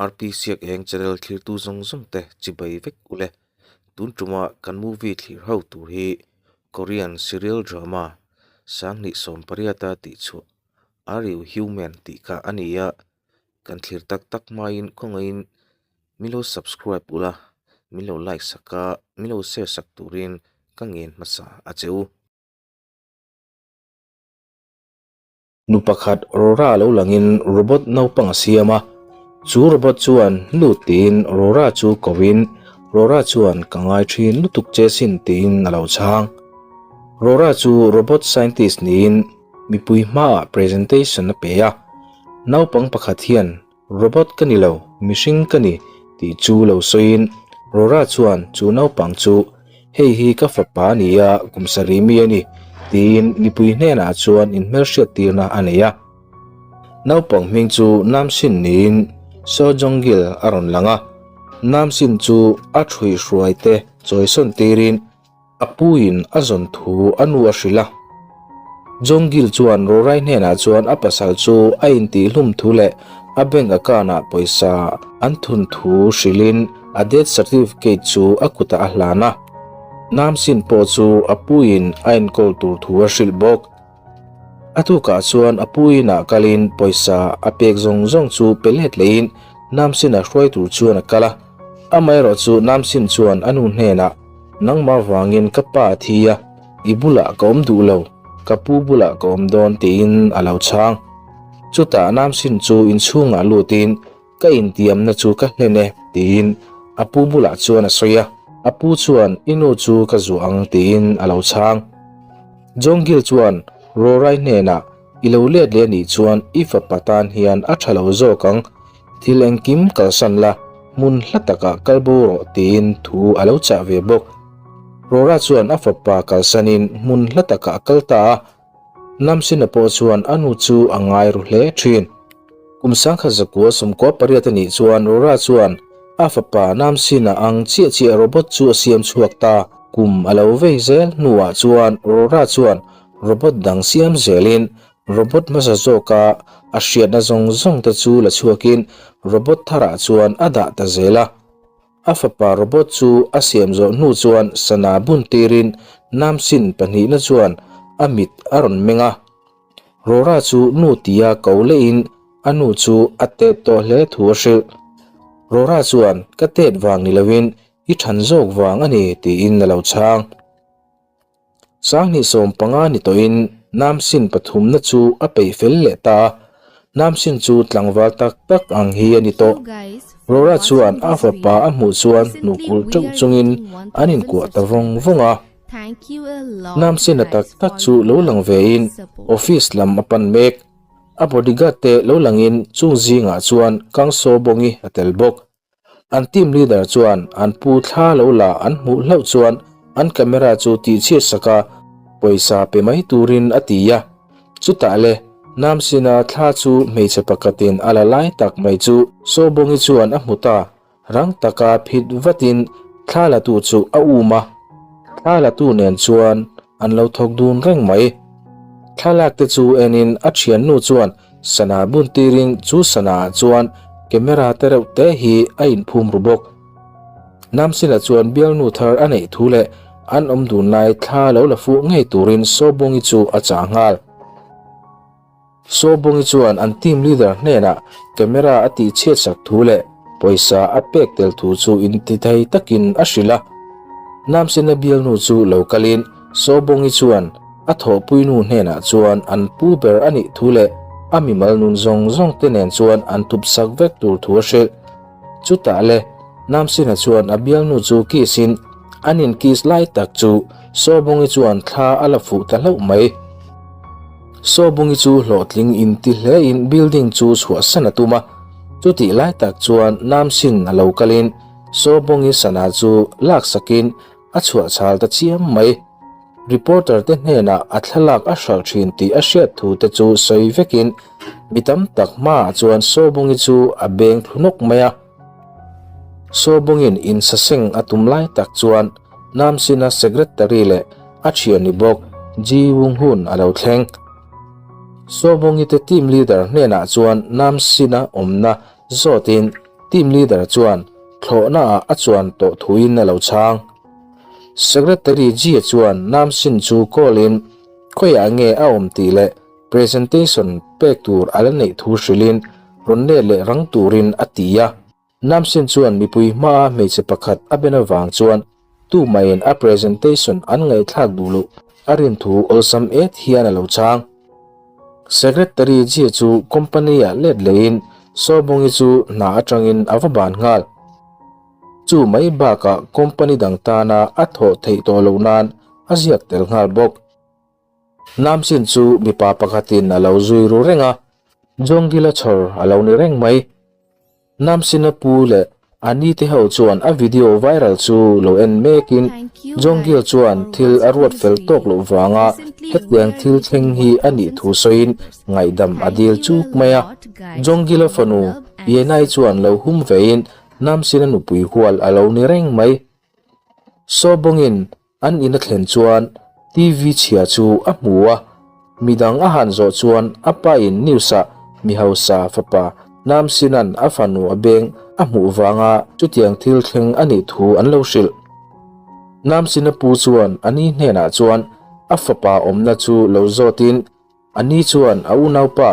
RP Siak Eng channel thlirtu zawng zawng te chibai vek ule. Tun tuma kan movie thlir ho tur hi Korean serial drama 2018 a tihchhuah Are You Human tih kha a ni a, kan thlir tak tak hmain khawngaihin min lo subscribe ula, min lo like sak a, min lo share sak turin ka ngen hmasa a che u. Nu pakhat Rora lo langin robot naupang a siam a, chu robot chuan nu tiin Rora chu koin Rora chuan ka ngai thin lutuk che sin tiin a lo chhang. Rora chu robot scientist niin mipui hmaah presentation a pe a, naupang pakhat hian Robot ka ni lo, mihring ka ni tih chu lo sawiin Rora chuan chu naupang chu Hei hi ka fapa a ni a, kum sarih mi a ni tiin mipui hnenah chuan inhmelhriattirna a nei a. Naupang hming chu Namsin niin Seo Jong-gil a rawn lang a, Namsin chu a ṭhuihhruaite chawisawn tirin A puiin a zawn thu a nu a hrilh a. Jongil chuan Rorai hnenah chuan a pasal chu a intihhlum thu leh a bank account-ah pawisa an thun thu hrilhin a death certificate chu a kutah a hlan a. Namsin pawh chu a puiin a enkawl tur thu a hrilh bawk. A tukah chuan a pu inah kalin pawisa a pek zawng zawng chu pe let lehin Namsin a hruai tur chuan a kal a. Amaherawh chu Namsin chuan a nu hnenah, Nangmah vangin ka pa a thi a, i bulah ka awm duh lo, ka pu bulah ka awm dawn tiin a lo chhang. Chutah Namsin chu inchhungah lutin Ka intiamna chu ka hlen e, tiin a pu bulah chuan a sawi a. A pu chuan, I nu chu ka zuah ang, tiin a lo chhang. Jongil chuan Rorai hnenah, I lo let leh anih chuan i fapa tan hian a tha lo zawk ang, thil engkim kalsan la, hmun hla takah kal bo rawh, tiin thu a lo chah ve bawk. Rora chuan a fapa kalsanin hmun hla takah a kal ta a. Namsina pawh chuan a nu chu a ngai ru hle thin. Kum 1998 a nih chuan Rora chuan a fapa Namsina ang chiah chiah robot chu a siam chhuak ta. Kum a lo vei zel hnuah chuan Rora chuan robot dang siam zelin robot hmasa zawka a hriatna zawng zawng te chu la chhuakin robot tharah chuan a dah ta zel a. A fapa robot chu a siam zawh hnu chuan sana bun tirin Namsin pahnihna chuan a mit a rawn meng a. Rora chu nu tia ko lehin a nu chu a tet tawh hle thu a hrilh. Rora chuan ka tet vang ni loin i than zawk vang a ni tiin a lo chhang. 2015 ni tawhin Namsin pathumna chu a peih fel leh ta a, Namsin chu tlangval tak tak ang hi a ni tawh. Rora chuan a fapa a hmuh chuan hnuk ulh teuh chungin an inkuah ta vawng vawng a. Namsina tak tak chu lo lang vein office lam a pan mek. A bodyguard te lo langin chung zingah chuan Kang Soo Bongi a tel bawk. An team leader chuan an pu thla lo la an hmuh hlauh chuan an camera chu tihchhiat sak a, pawisa pe mai turin a ti a. Chutah le, Namsina thla chu hmeichhe pakhatin a la lai tak mai chu Sawbawngi chuan a hmu ta, rang taka phit vatin thla la tu chu a um a. Thla la tu nen chuan an lo thawk dun reng mai. Thlalak te chu enin a thiannu chuan sana bun tirin chu sana ah chuan camera te reuh te hi a inphum ru bawk. Namsina chuan bialnu thar a neih thu leh an awm dun lai thla lo la fuh ngei turin Sawbawngi chu a chah nghal. Sawbawngi chuan an team leader hnenah camera a tihchhiat sak thu leh pawisa a pek tel thu chu intithei takin a hrilh a. Namsena bialnu chu lo kalin Sawbawngi chuan a thawhpuinu hnenah chuan an pu ber a nih thu leh a mimal nun zawng zawng te nen chuan an thup sak vek tur thu a hrilh. Chutah le, Namsena chuan a bialnu chu kiss in an in kiss lai tak chu Sawbawngi chuan thla a la fuh ta hlauh mai. Sawbungi chu hlawhtling inti hlein building chu chhuahsan a tum a, chutih lai tak chuan Namsin a lo kalin Sawbungi sana chu laksakin a chhuahchhal ta chiam mai. Reporter te hnenah a thlalak a hralh thin tih a hriat thu te chu sawi vekin mi tam tak hmaah chuan Sawbungi chu a beng thlu nawk mai a. Sawbungin insaseng a tum lai tak chuan Namsina secretary leh a thian ni bawk Ji Wung Hun a lo thleng. Sawbungi te team leader hnenah chuan Namsina awmna zawtin Team leader chuan thlawhnaah a chuan tawh thuin a lo chhang. Secretary Jia chuan Namsin chu call in khawiah nge a awm tih leh presentation pek tur a la neih thu hrilhin rawn let leh rang turin a ti a. Namsin chuan mipui hmaa hmeichhe pakhat a ben avang chuan tumahin a presentation an ngaihthlak duh loh a rin thu awlsam et hian a lo chhang. Secretary Jia chu company-ah let lehin Sawbongi chu hna atangin a va ban nghal. Chu mai bakah company dang tana a thawh theih tawh loh nan a ziak tel nghal bawk. Namsin chu mipa pakhatin a lo zui ru reng a, Jongila chhawr a lo ni reng mai. Namsina pu leh a ni te ho chuan a video viral chu lo en mekin Jongil chuan thil a ruat fel tawk loh vanga hetiang thil thleng hi a nih thu sawiin ngaihdam a dil chuk mai a. Jongila fanu Yenai chuan lo hum vein Namsina nupui hual a lo ni reng mai. Sawbawngin An in a thlen chuan TV chhia chu a hmu a, midang a han zawh chuan a pa in news ah mi hausa fapa Namsinan a fanu a beng a hmuh vanga chutiang thil thleng a nih thu an lo hrilh. Namsina pu chuan a ni hnenah chuan a fapa awmna chu lo zawtin A ni chuan a unaupa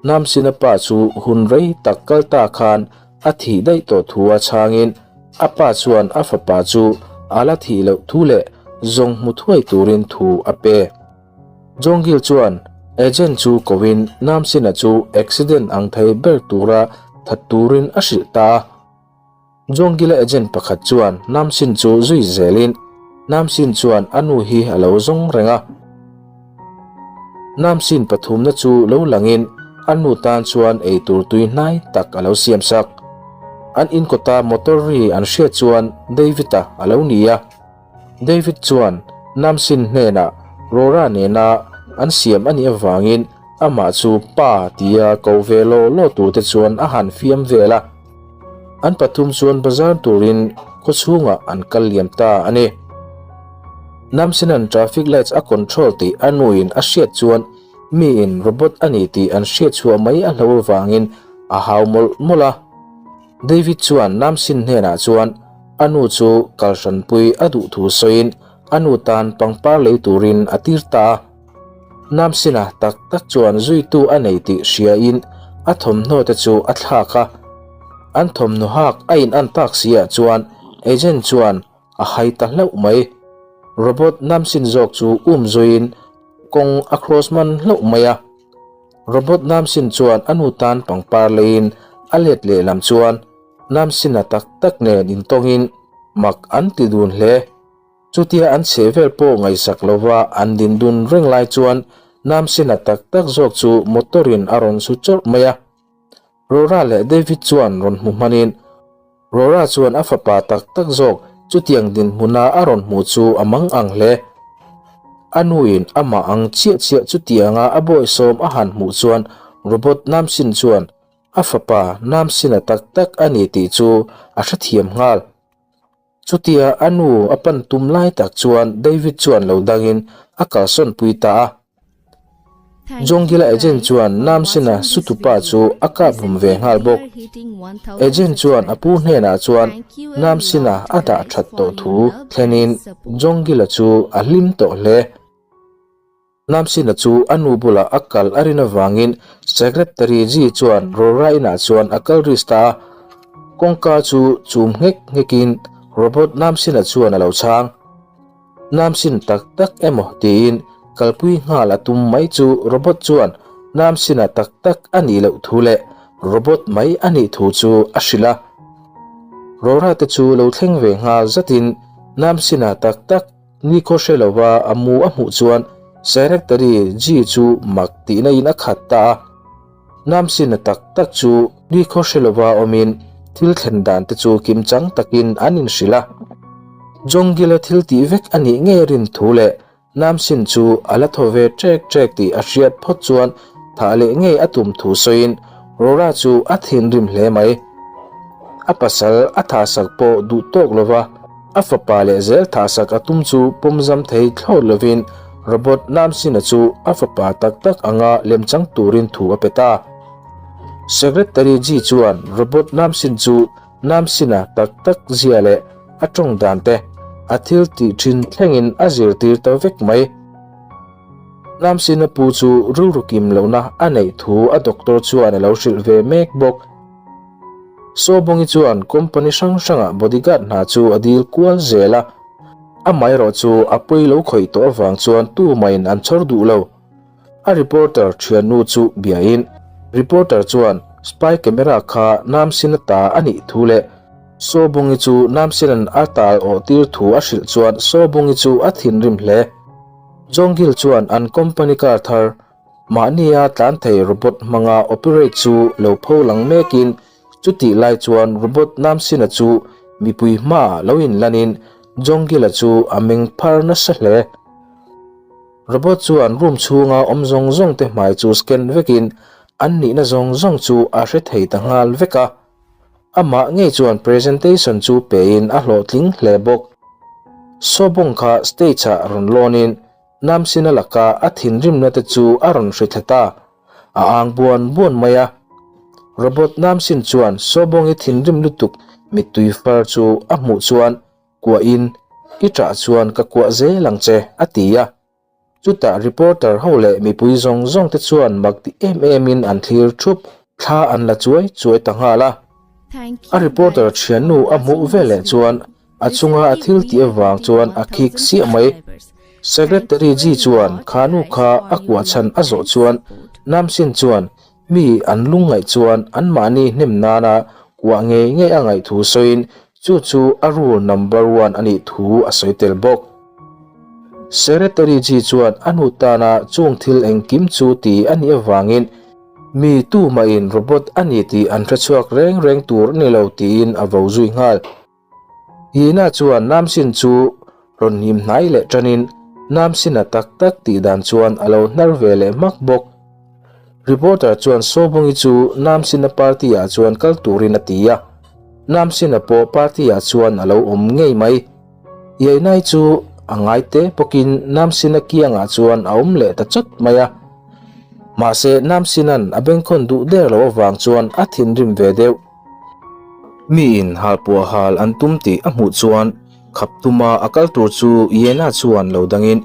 Namsina pa chu hun rei tak kal ta khan a thih daih tawh thu a chhangin a pa chuan a fapa chu a la thih loh thu leh zawng hmu thuai turin thu a pe. Jongil chuan agent chu koin Namsina chu accident ang thei ber tura that turin a hrilh ta a. Jongila agent pakhat chuan Namsin chu zui zelin Namsin chuan a nu hi a lo zawng reng a. Namsin pathumna chu lo langin a nu tan chuan eitur tui hnai tak a lo siam sak. An inkawta motor ri an hriat chuan David-a a lo ni a. David chuan Namsin hnenah Rora nena an siam a nih avangin amah chu pa tia ko ve law law turte chuan a han fiam vel a. An pathum chuan bazar turin khawchhungah an kal liam ta a ni. Namsinan traffic lights a control tih a nuin a hriat chuan miin robot a ni tih an hriat chhuah mai a hlo avangin a hau mawlh mawlh a. David chuan Namsin hnenah chuan a nu chu kalhranpui a duh thu sawiin a nu tan pangpar lei turin a tir ta a. Namsina tak tak chuan zuitu a nei tih hriain a thawmhnaw te chu a thlak a. An thawmhnaw hak a in an tak si ah chuan agent chuan a hai ta hlauh mai. Robot Namsin zawk chu um zuiin kawng a cross man hlauh mai a. Robot Namsin chuan a nu tan pangpar leiin a let lehlam chuan Namsina tak tak nen intawngin mak an ti dun hle. Chutia an chhe vel pawh ngaihsak lova an din dun reng lai chuan Namsina tak tak zawk chu motor in a rawn su chawrh mai a. Rora leh David chuan rawn hmu hmanin Rora chuan a fapa tak tak zawk chutiang dinhmuna a rawn hmuh chu a mang ang hle. A nuin amah ang chiah chiah chutianga a bawisawm a han hmuh chuan Robot Namsin chuan a fapa Namsina tak tak a ni tih chu a hrethiam nghal. Chutia a nu a pan tum lai tak chuan David chuan lo dangin a kalsawn pui ta a. Jongila agent chuan Namsina sutupa chu a kap hlum ve nghal bawk. Agent chuan a pu hnenah chuan Namsina a dah that tawh thu thlenin Jongila chu a hlim tawh hle. Namsina chu a nu bulah a kal a rin avangin Secretary Ji chuan Rora inah chuan a kal risk ta a. Kawngka chu chum nghek nghekin Robot Namsina chuan a lo chhang. Namsin tak tak emaw tiin kalpui nghal a tum mai chu Robot chuan Namsina tak tak a nih loh thu leh Robot mai a nih thu chu a hrilh a. Rora te chu lo thleng ve nghal zatin Namsina tak tak Nikhaw hre lova a mu a hmuh chuan Secretary Ji chu mak tihna in a khat ta a. Namsina tak tak chu nikhaw hre lova awmin thil thlen dan te chu kimchang takin an inhrilh a. Jongila thil tih vek a nih ngei rin thu leh Namsin chu a la thaw ve ṭek ṭek tih a hriat phawt chuan thah leh ngei a tum thu sawiin Rora chu a thinrim hle mai. A pasal a thahsak pawh duh tawk lova A fapa leh zel thahsak a tum chu pawmzam thei thlawt lovin Robot Namsina chu a fapa tak tak anga lemchang turin thu a pe ta. Secretary Ji chuan Robot Namsin chu. Namsina tak tak zia leh a tawng dan te a thil tih thin thlengin a zirtir ta vek mai. Namsina pu chu rilru kim lohna a neih thu a doctor chuan a lo hrilh ve mek bawk. Sawbawngi chuan company hrang hrangah bodyguard hna chu a dil kual zel a, amaherawh chu a pawi lo khawih tawh avang chuan tumahin an chhawr duh lo. A reporter thiannu chu biain reporter chuan spy camera kha Namsina ta a nih thu leh Sawbawngi chu Namsina'n a tal awh tir thu a hrilh chuan Sawbawngi chu a thinrim hle. Jongil chuan an company car thar Mahnia tlan thei robot hmanga operate chu lo pho lang mekin chutih lai chuan robot Namsina chu mipui hmaah lo inlanin Jongila chu a meng phar nasa hle. Robot chuan room chhunga awm zawng zawng te hmai chu scan vekin an nihna zawng zawng chu a hre thei ta nghal vek a. Amah ngei chuan presentation chu pein a hlawhtling hle bawk. Sawbawng kha stage-ah rawn lawnin Namsina laka a thinrimna te chu a rawn hri thla ta. A ang buan buan mai a. Robot Namsin chuan Sawbawngi thinrim lutuk mittui far chu a hmuh chuan kuahin, I ṭah chuan ka kuah zel ang che, a ti a. Chutah reporter ho leh mipui zawng zawng te chuan mak ti em emin an thlir ṭhup. Thla an la chuai chuai ta nghal a. A reporter ṭhiannu a hmuh veleh chuan A chunga a thil tih avang chuan a khik siah mai. Secretary Ji chuan kha nu kha a kuah chhan a zawh chuan Namsin chuan mi an lungngaih chuan anmahni hnem nana kuah ngei ngei a ngaih thu sawiin chu chu a rule number one a nih thu a sawi tel bawk. Secretary Ji chuan a nu tana chung thil engkim chu ti a nih avangin mi tumahin robot a ni tih an hrechhuak reng reng tur a ni lo tiin a vo zui nghal. Hina chuan Namsin chu rawn hnim hnai leh tanin Namsina tak tak tih dan chuan a lo hnar ve leh hmak bawk. Reporter chuan Sawbawngi chu Namsina party ah chuan kal turin a ti a, Namsina pawh party ah chuan a lo awm ngei mai. Iainai chu a ngai te bawkin Namsina kiangah chuan a awm leh ta chawt mai a. Mahse Namsina'n a bengkhawn duh der loh avang chuan a thinrim ve deuh. Miin halpuah hal an tum tih a hmuh chuan khap tuma a kal tur chu Yena chuan lo dangin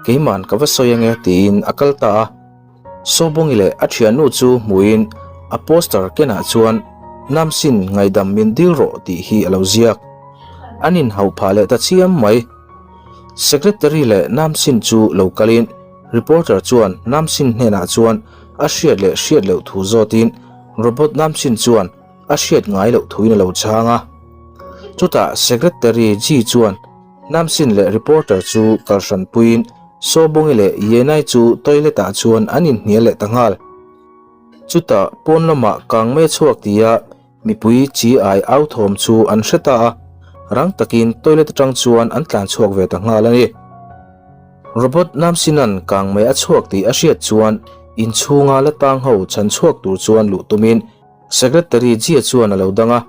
keiman ka va sawi ange tiin a kal ta a. Sawbawngi leh a thiannu chu hmuhin a poster kenah chuan Namsin ngaidam min dil rawh tih hi a lo ziak. An inhauh phah leh ta chiam mai. Secretary leh Namsin chu lo kalin reporter chuan Namsin hnenah chuan a hriat leh hriat loh thu zawtin Robot Namsin chuan a hriat ngai loh thuin a lo chhang a. Chutah Secretary Ji chuan Namsin leh reporter chu kal hran puiin Sawbawngi leh Yenai chu toilet ah chuan an inhnial leh ta nghal. Chutah pawn lamah kangmei a chhuak tia mipui chi ai au thawm chu an hre ta a, rang takin toilet atang chuan an tlan chhuak ve ta nghal a ni. Robot Namsinan kangmei a chhuak tih a hriat chuan inchhunga la tang ho chhan chhuak tur chuan luh tumin Secretary Jia chuan a lo dang a,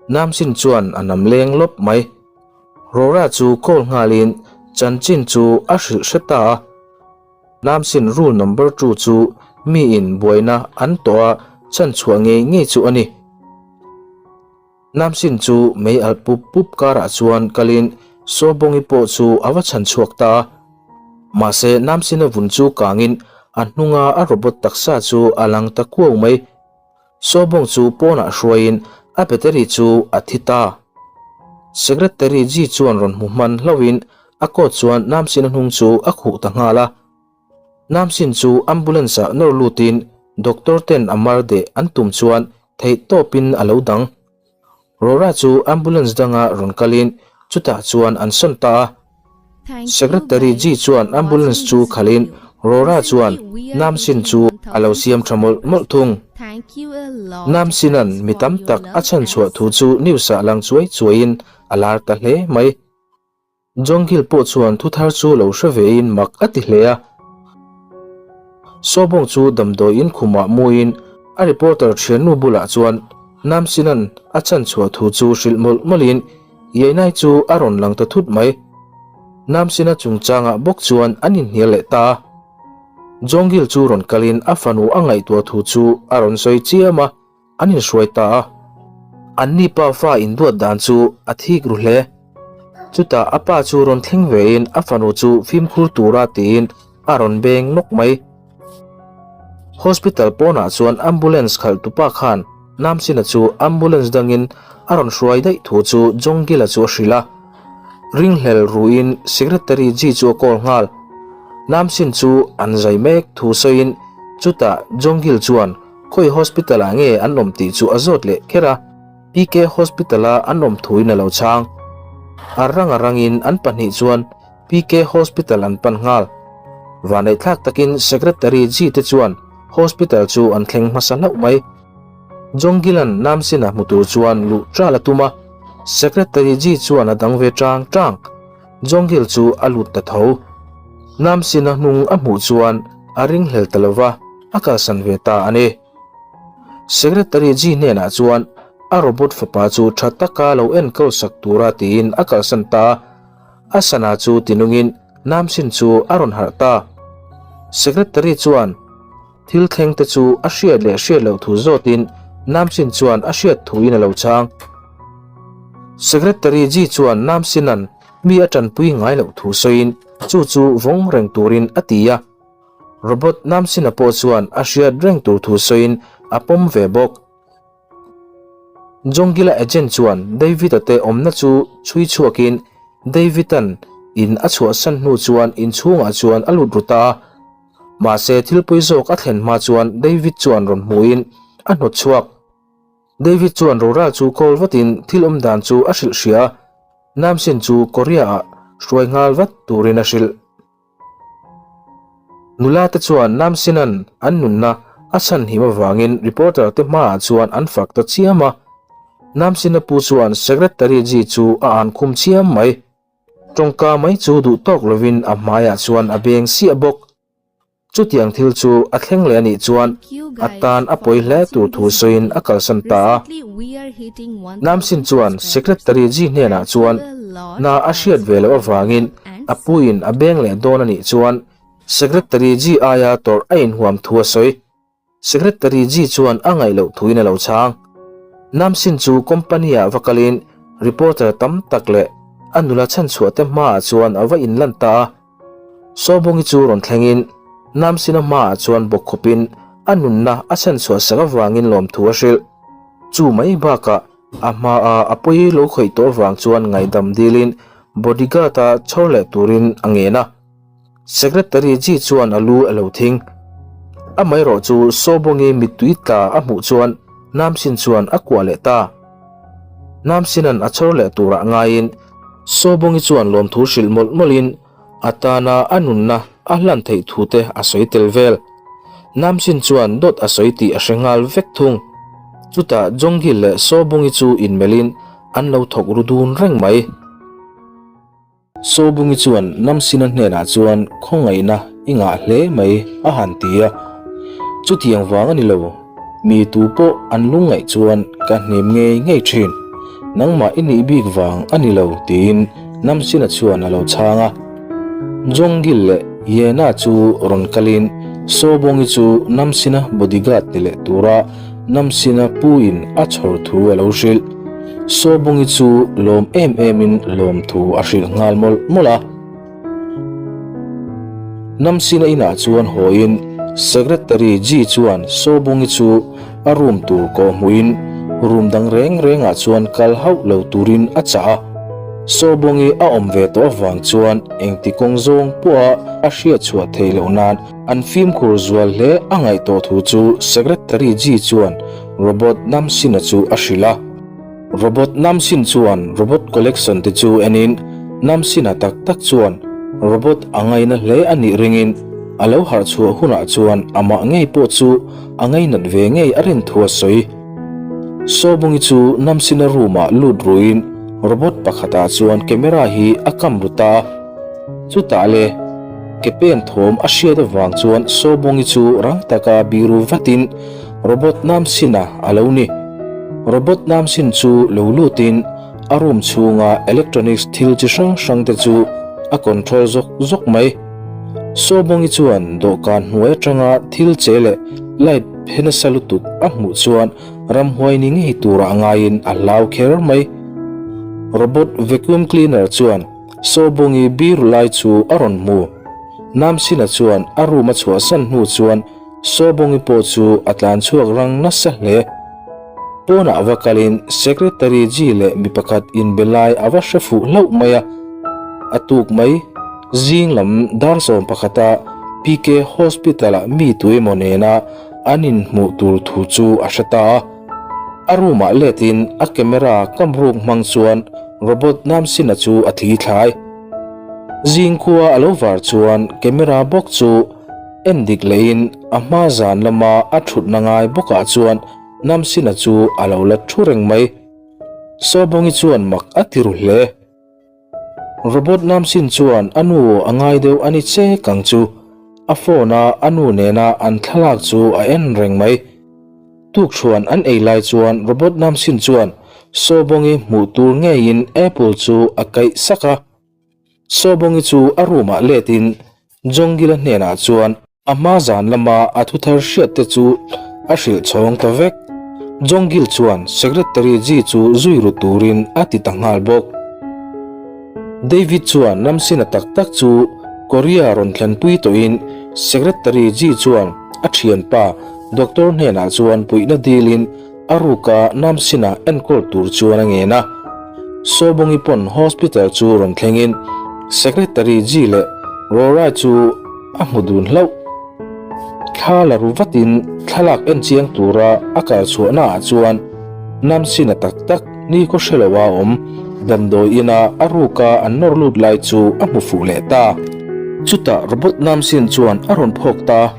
Namsin chuan a nam leng lawp mai. Rora chu call nghalin chanchin chu a hrilh hre ta a. Namsin rule number two chu miin buaina an tawh a chhan chhuah ngei ngei chu a ni. Namsin chu mei alh pup pup karah chuan kalin Sawbawngi pawh chu a va chhan chhuak ta a. Mahse Namsina vun chu kangin a hnunga a robot taksa chu a lang ta kuau mai. Sawbawng chu pawnah hruaiin a battery chu a thi ta. Secretary Ji chuan rawn hmu hman hlauhin a coat chuan Namsina hnung chu a khuh ta nghal a. Namsin chu ambulance ah nawr lutin doctor ten a mar deh an tum chuan theih tawpin a lo dang. Rora chu ambulance danga rawn kalin chutah chuan an sawn ta a. Secretary Ji chuan ambulance chu khalhin Rora chuan Namsin chu a lo siam tha mawlh mawlh thung. Namsina'n mi tam tak a chhanchhuah thu chu news ah lang chuai chuaiin a lar ta hle mai. Jongil pawh chuan thu thar chu lo hre vein mak a ti hle a. Sawbawng chu damdawiin khumah muin a reporter thiannu bulah chuan Namsinan a chhanchhuah thu chu hrilh mawlh mawlhin Yainai chu a rawn lang ta thut mai. Namsina chungchangah bawk chuan an inhnial leh ta a. Jongil chu rawn kalin a fanu a ngaihtuah thu chu a rawn sawi chiam a. An inhruai ta a. Anni pa fa induat dan chu a thik ru hle. Chutah a pa chu rawn thleng vein a fanu chu fimkhur tura tiin a rawn beng nawk mai. Hospital pawnah chuan ambulance khalh tupa khan Namsina chu ambulance dangin a rawn hruai daih thu chu Jongila chu a hrilh a. Ringhlel ruin Secretary Ji chu a call nghal. Namsin chu an zai mek thu sawiin chutah Jongil chuan khawi hospital ah nge an awm tih chu a zawt leh kher a. PK Hospital a an awm thuin a lo chhang. A rang a rangin an pahnih chuan PK Hospital an pan nghal. Vaneihthlak takin Secretary Ji te chuan Hospital chu an thleng hmasa hlauh mai. Jonggilan Namsina hmu tur chuan luh ṭal a tum a, Secretary Ji chuan a dang ve ṭang ṭang. Jonggil chu a lut ta tho. Namsina hnung a hmuh chuan a ringhlel ta lova, a kalsan ve ta a ni. Secretary Ji hnenah chuan a robot fapa chu tha taka lo enkawl sak tura tiin a kalsan ta a. A sana chu tinungin Namsin chu a rawn harh ta. Secretary chuan thil thleng te chu a hriat leh hriat loh thu zawtin Namsin chuan a hriat thuin a lo chhang. Secretary Ji chuan Namsinan mi a tanpui ngai loh thu sawiin chu chu vawng reng turin a ti a. Robot Namsina pawh chuan a hriat reng tur thu sawiin a pawm ve bawk. Jongila agent chuan David-a te awmna chu chhui chhuakin David-a'n in a chhuahsan hnu chuan inchhungah chuan a lut ru ta a. Mahse thil pawi zawk a thlen hma chuan David chuan rawn hmuhin a hnawt chhuak. David chuan Rora chu call vatin thil awm dan chu a hrilh hria a, Namsin chu Korea-ah hruai nghal vat turin a hrilh. Nula te chuan Namsinan an nunna a chhanhim avangin reporter te hmaah chuan an fak ta chiam a. Namsina pu chuan Secretary Ji chu a an khum chiam mai. Tawngka mai chu duh tawk lovin a hmaiah chuan a beng siah bawk. Chutiang thil chu a thleng leh a nih chuan a tan a pawi hle tur thu sawiin a kalsan ta a. Namsin chuan Secretary Ji hnenah chuan hna a hriat ve loh avangin a puiin a beng leh dawn a nih chuan Secretary Ji aia tawrh a inhuam thu a sawi. Secretary Ji chuan a ngaih loh thuin a lo chhang. Namsin chu company-ah va kalin reporter tam tak leh a nula chhanchhuah te hmaah chuan a va inlan ta a. Sawbungi chu rawn thlengin Namsina hmaah chuan bawk khawpin a nunna a chhanchhuah sak avangin lawmthu a hrilh. Chu mai bakah a hmaa a pawi lo khawih tawh avang chuan ngaihdam dilin bodyguard-a chhawr leh turin a ngen a. Secretary Ji chuan a lu a lo thing. Amaherawh chu Sawbawngi mittui tla a hmuh chuan Namsin chuan a kuah leh ta. Namsinan a chhawr leh turah ngaiin Sawbawngi chuan lawmthu hrilh mawlh mawlhin a tana a nunna a hlan theih thu te a sawi tel vel. Namsin chuan dawt a sawi tih a hre nghal vek thung. Chutah Jongil leh Sawbawngi chu inmelhin an lo thawk ru dun reng mai. Sawbungi chuan Namsina hnenah chuan khawngaihna i ngah hle mai a han ti a, chutiang vang a ni lo, mi tu pawh an lungngaih chuan ka hnem ngei ngei thin, nangmah i nih bik vang a ni lo tiin Namsina chuan a lo chhang a. Jongil leh Yena chu rawn kalin Sawbungi chu Namsina bodyguard ni leh tura Namsina puin a chhawr thu a lo hrilh. Sawbungi chu lawm em emin lawmthu a hrilh nghal mawlh mawlh a. Namsina inah chuan hawiin Secretary Ji chuan Sawbungi chu a room tur kawh hmuhin room dang reng rengah chuan kal hauh lo turin a chah a. Sawbungi a awm ve tawh avang chuan engti kawng zawng pawha a hriat chhuah theih loh nan an fimkhur zual hle a ngaih tawh thu chu Secretary Ji chuan Robot Namsina chu a hrilh a. Robot Namsin chuan robot collection te chu enin Namsina tak tak chuan robot a ngaina hle a nih ringin a lo harh chhuah hunah chuan amah ngei pawh chu a ngainat ve ngei a rin thu a sawi. Sawbungi chu Namsina room ah lut ruin robot pakhatah chuan camera hi a kam ru ta a. Chutah le ke pen thawm a hriat avang chuan Sawbungi chu rang taka biru vatin Robot Namsina a lo ni. Robot Namsin chu lo lutin a room chhunga electronics thil chi hrang hrang te chu a control zawk zawk mai. Sawbawngi chuan dawhkan hnuai atanga thil che leh light. phe nasa lutuk a hmuh chuan ramhuai ni ngei turah ngaiin a hlau kher mai. Robot vacuum cleaner chuan Sawbungi biru lai chu a rawn hmu. Namsina chuan a room a chhuahsan hnu chuan Sawbungi pawh chu a tlan chhuak rang nasa hle. Pawnah va kalin Secretary Ji leh mi pakhat inbe lai a va hre fuh hlauh mai a. A tuk mai, zing lam dar 11 a PK Hospital-ah mi tuemaw nena an inhmuh tur thu chu a hre ta a. A room-ah letin a camera kam ruk hmang chuan Robot Namsina chu a thli thlai. Zing khua a lo var chuan camera bawk chu En dik lehin a hma zan lama a thutna ngai bawkah chuan Namsina chu a lo la thu reng mai. Sawbawngi chuan mak a ti ru hle. Robot Namsin chuan a nu a ngai deuh a ni chek ang chu. A phone a a nu nena an thlalak chu a en reng mai. Tukṭhuan an ei lai chuan Robot Namsin chuan Sawbawngi hmuh tur ngeiin apple chu a kaih sak a. Sawbawngi chu a room ah let in Jongila hnenah chuan a hma zan lama a thuthar hriat te chu a hrilh chhawng ta vek. Jongil chuan Secretary Ji chu zui ru turin a ti ta nghal bawk. David chuan Namsina tak tak chu Korea rawn thlenpui tawhin Secretary Ji chuan a thianpa Doctor hnenah chuan puihna dilin A ruka Namsina enkawl tur chuan a ngen a. Sawbawngi pawn hospital chu rawn thlengin Secretary Ji leh Rora chu a hmu dun hlauh. Thla la ru vatin thlalak en chiang tura a kal chhuahnaah chuan Namsina tak tak ni khaw hre loa awm damdawi ina a ruka an nawr lut lai chu a hmu fuh leh ta. Chutah Robot Namsin chuan a rawn phawk ta.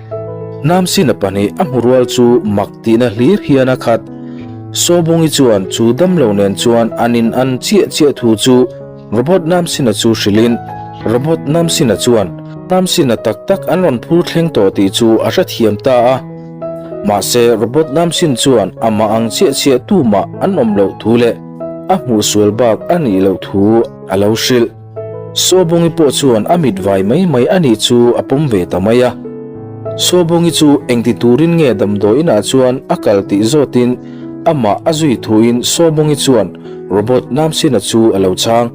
Namsina pahnih a hmu rual chu mak Tihna hlir hian a khat. Sawbungi chuan chu damlo nen chuan an in an chiah chiah thu chu Robot Namsina chu hrilhin, Robot Namsina chuan Namsina tak tak an rawn phur thleng tawh tih chu a hrethiam ta a. Mahse Robot Namsin chuan amah ang chiah chiah tumah an awm loh thu leh a hmuh sual bak a nih loh thu a lo hrilh. Sawbungi pawh chuan a mit vai mai mai a nih chu a pawm ve ta mai a. Sawbungi chu engti turin nge damdawi inah chuan a kal tih zawtin amah a zui thuin Sawbungi chuan Robot Namsina chu a lo chhang.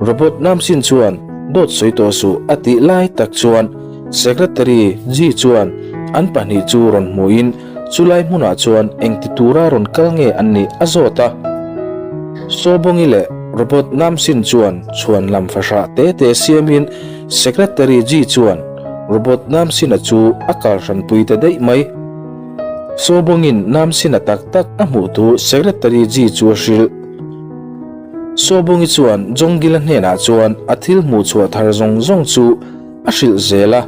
Robot Namsin chuan dawt sawi tawh suh a tih lai tak chuan Secretary Ji chuan an pahnih chu rawn hmuhin chulai hmunah chuan engti tura rawn kal nge an nih a zawt a. Sawbawngi leh Robot Namsin chuan chhuan lam fahrah te te siamin Secretary Ji chuan Robot Namsina chu a kal hranpui ta daih mai. Sawbawngin Namsina tak tak a hmuh thu Secretary Ji chu a hrilh. Sawbawngi chuan Jongila hnenah chuan a thil hmuh chhuah thar zawng zawng chu A hrilh zel a,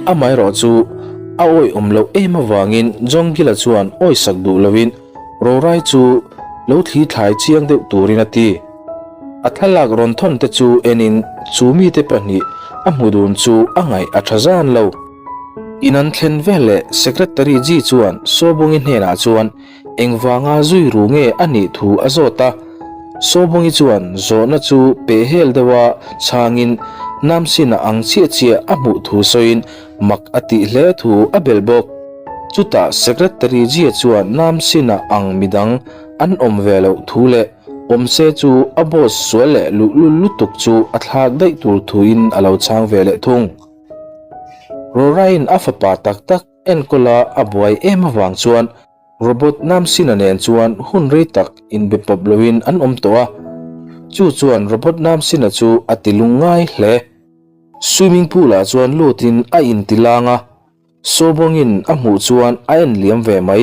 amaherawh chu a awihawm loh em avangin Jongila chuan awisak duh loin Rorai chu lo thli thlai chiang deuh turin a ti. A thlalak rawn thawn te chu enin chu mite pahnih a hmu dun chu a ngaih a tha zan lo. In an thlen veleh Secretary Ji chuan Sawbungi hnenah chuan Engvanga zui ru nge a nih thu a zawt a, Sawbawngi chuan zawhna chu peh hel deuha chhangin Namsina ang chiah chiah a hmuh thu sawiin mak a tih hle thu a belh bawk. Chutah Secretary Jia chuan Namsina ang midang an awm ve loh thu leh awm se chu a boss sual leh luhlul lutuk chu a thlak daih tur thuin a lo chhang ve leh thung. Rorain a fapa tak tak Enkawla a buai em avang chuan Robot Namsina nen chuan hun rei tak inbe pawp loin an awm tawh a, chu chuan Robot Namsina chu a ti lung ngai hle. Swimming pool ah chuan lutin a inti lang a, Sawbawngin a hmuh chuan a en liam ve mai.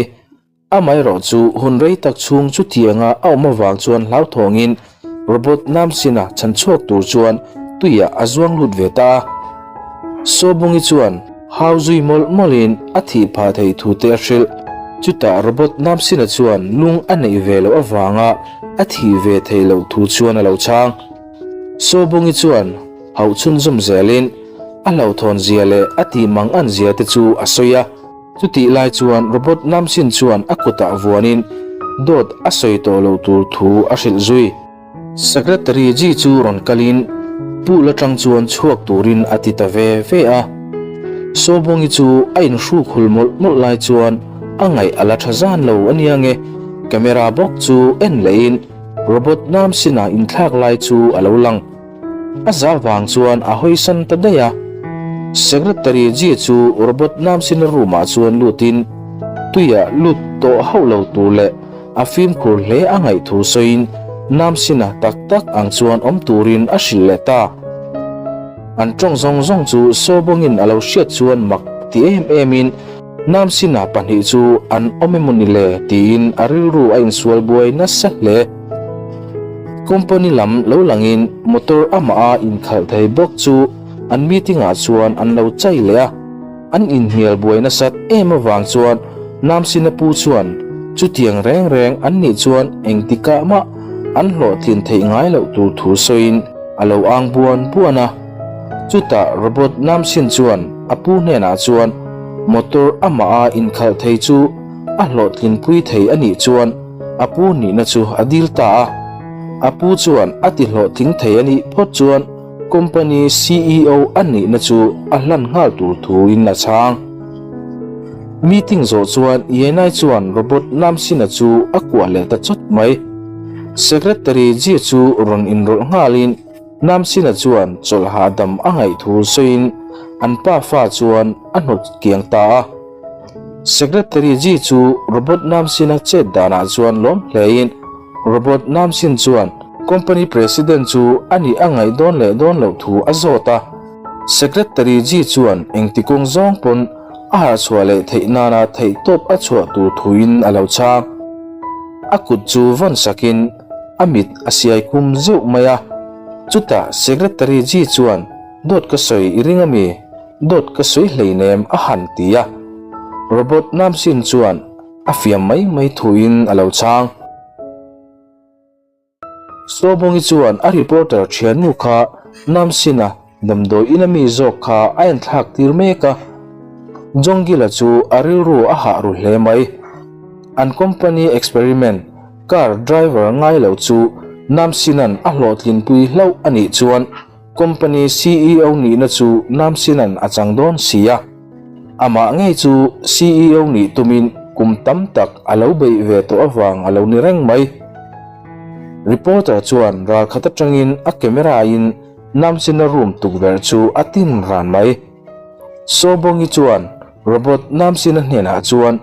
Amaherawh chu hun rei tak chhung chutianga a awm avang chuan hlauthawngin Robot Namsina chhan chhuak tur chuan tuiah a zuang lut ve ta a. Sawbungi chuan hau zui mawlh mawlhin a thih phah theih thu te a hrilh. Chutah Robot Namsina chuan lung a neih ve loh avanga a thih ve theih loh thu chuan a lo chhang. Sawbungi chuan hauh chhunzawm zelin a hlauhthawn zia leh a tih mang an zia te chu a sawi a. Chutih lai chuan Robot Namsin chuan a kutah vuanin dawt a sawi tawh loh tur thu a hrilh zui. Secretary Ji chu rawn kalin pool atang chuan chhuak turin a ti ta ve ve a. Sawbawngi chu a inhruk hul mawlh mawlh lai chuan A ngaih a la tha zan lo a nia nge, camera bawk chu en lehin robot nam sinah inthlak lai chu a lo lang. A zah vang chuan a hawisan ta daih a. Secretary Ji chu robot nam sina room ah chuan lutin tuiah lut tawh hauh lo tur leh a fimkhur hle a ngaih thu sawiin nam sina tak tak ang chuan awm turin a hrilh leh ta. An tawng zawng zawng chu Sawbawngin a lo hriat chuan mak ti em emin Namsina pahnih chu an awm emaw ni le tiin a rilru a insual buai nasa hle. Company lam lo langin motor amah a inkhalh thei bawk chu an meeting ah chuan an lo chai leh a. An inhnial buai nasat em avang chuan Namsina pu chuan chutiang reng reng an nih chuan engtikah mah an hlawhtlin theih ngai loh tur thu sawiin a lo ang buan buan a. Chutah Robot Namsin chuan a pu hnenah chuan motor amah a inkhalh thei chu a hlawhtlinpui thei a nih chuan a pu nihna chu a dil ta a. A pu chuan a ti hlawhtling thei a nih phawt chuan company ceo a nihna chu a hlan nghal tur thuin a chhang. Meeting zawh chuan Yenai chuan Robot Namsina chu a kuah leh ta chawt mai. Secretary Ji chu rawn inrawlh nghalin, Namsina chuan chawlh hahdam a ngaih thu sawiin an pa fa chuan a hnawt kiang ta a. Secretary Ji chu Robot Namsina chet danah chuan lawm hlein Robot Namsin chuan Company President chu a nih a ngaih dawn leh dawn loh thu a zawt a. Secretary Ji chuan engti kawng zawng pawn a harhchhuah leh theih nana theihtawp a chhuah tur thuin a lo chhang. A kut chu vawn sakin A mit a siai khum zeuh mai a, chutah Secretary Ji chuan dawt ka sawi i ring ami? Dawt ka sawi hleinem a han ti a. Robot Namsin chuan a fiam mai mai thuin a lo chhang. Sawbongi chuan a reporter thiannu kha Namsina damdawi in ami zawk kha a enthlak tir mek a. Jongila chu a rilru a hah ru hle mai. An company experiment Car driver ngai lo chu Namsinan a hlawhtlinpui hlauh a nih chuan company ceo nihna chu Namsinan a chang dawn si a. Amah ngei chu ceo nih tumin kum tam tak a lo beih ve tawh avang a lo ni reng mai. Reporter chuan ralkhat atangin a camera in Namsina room tukverh chu a tin ran mai. Sawbongi chuan Robot Namsina hnenah chuan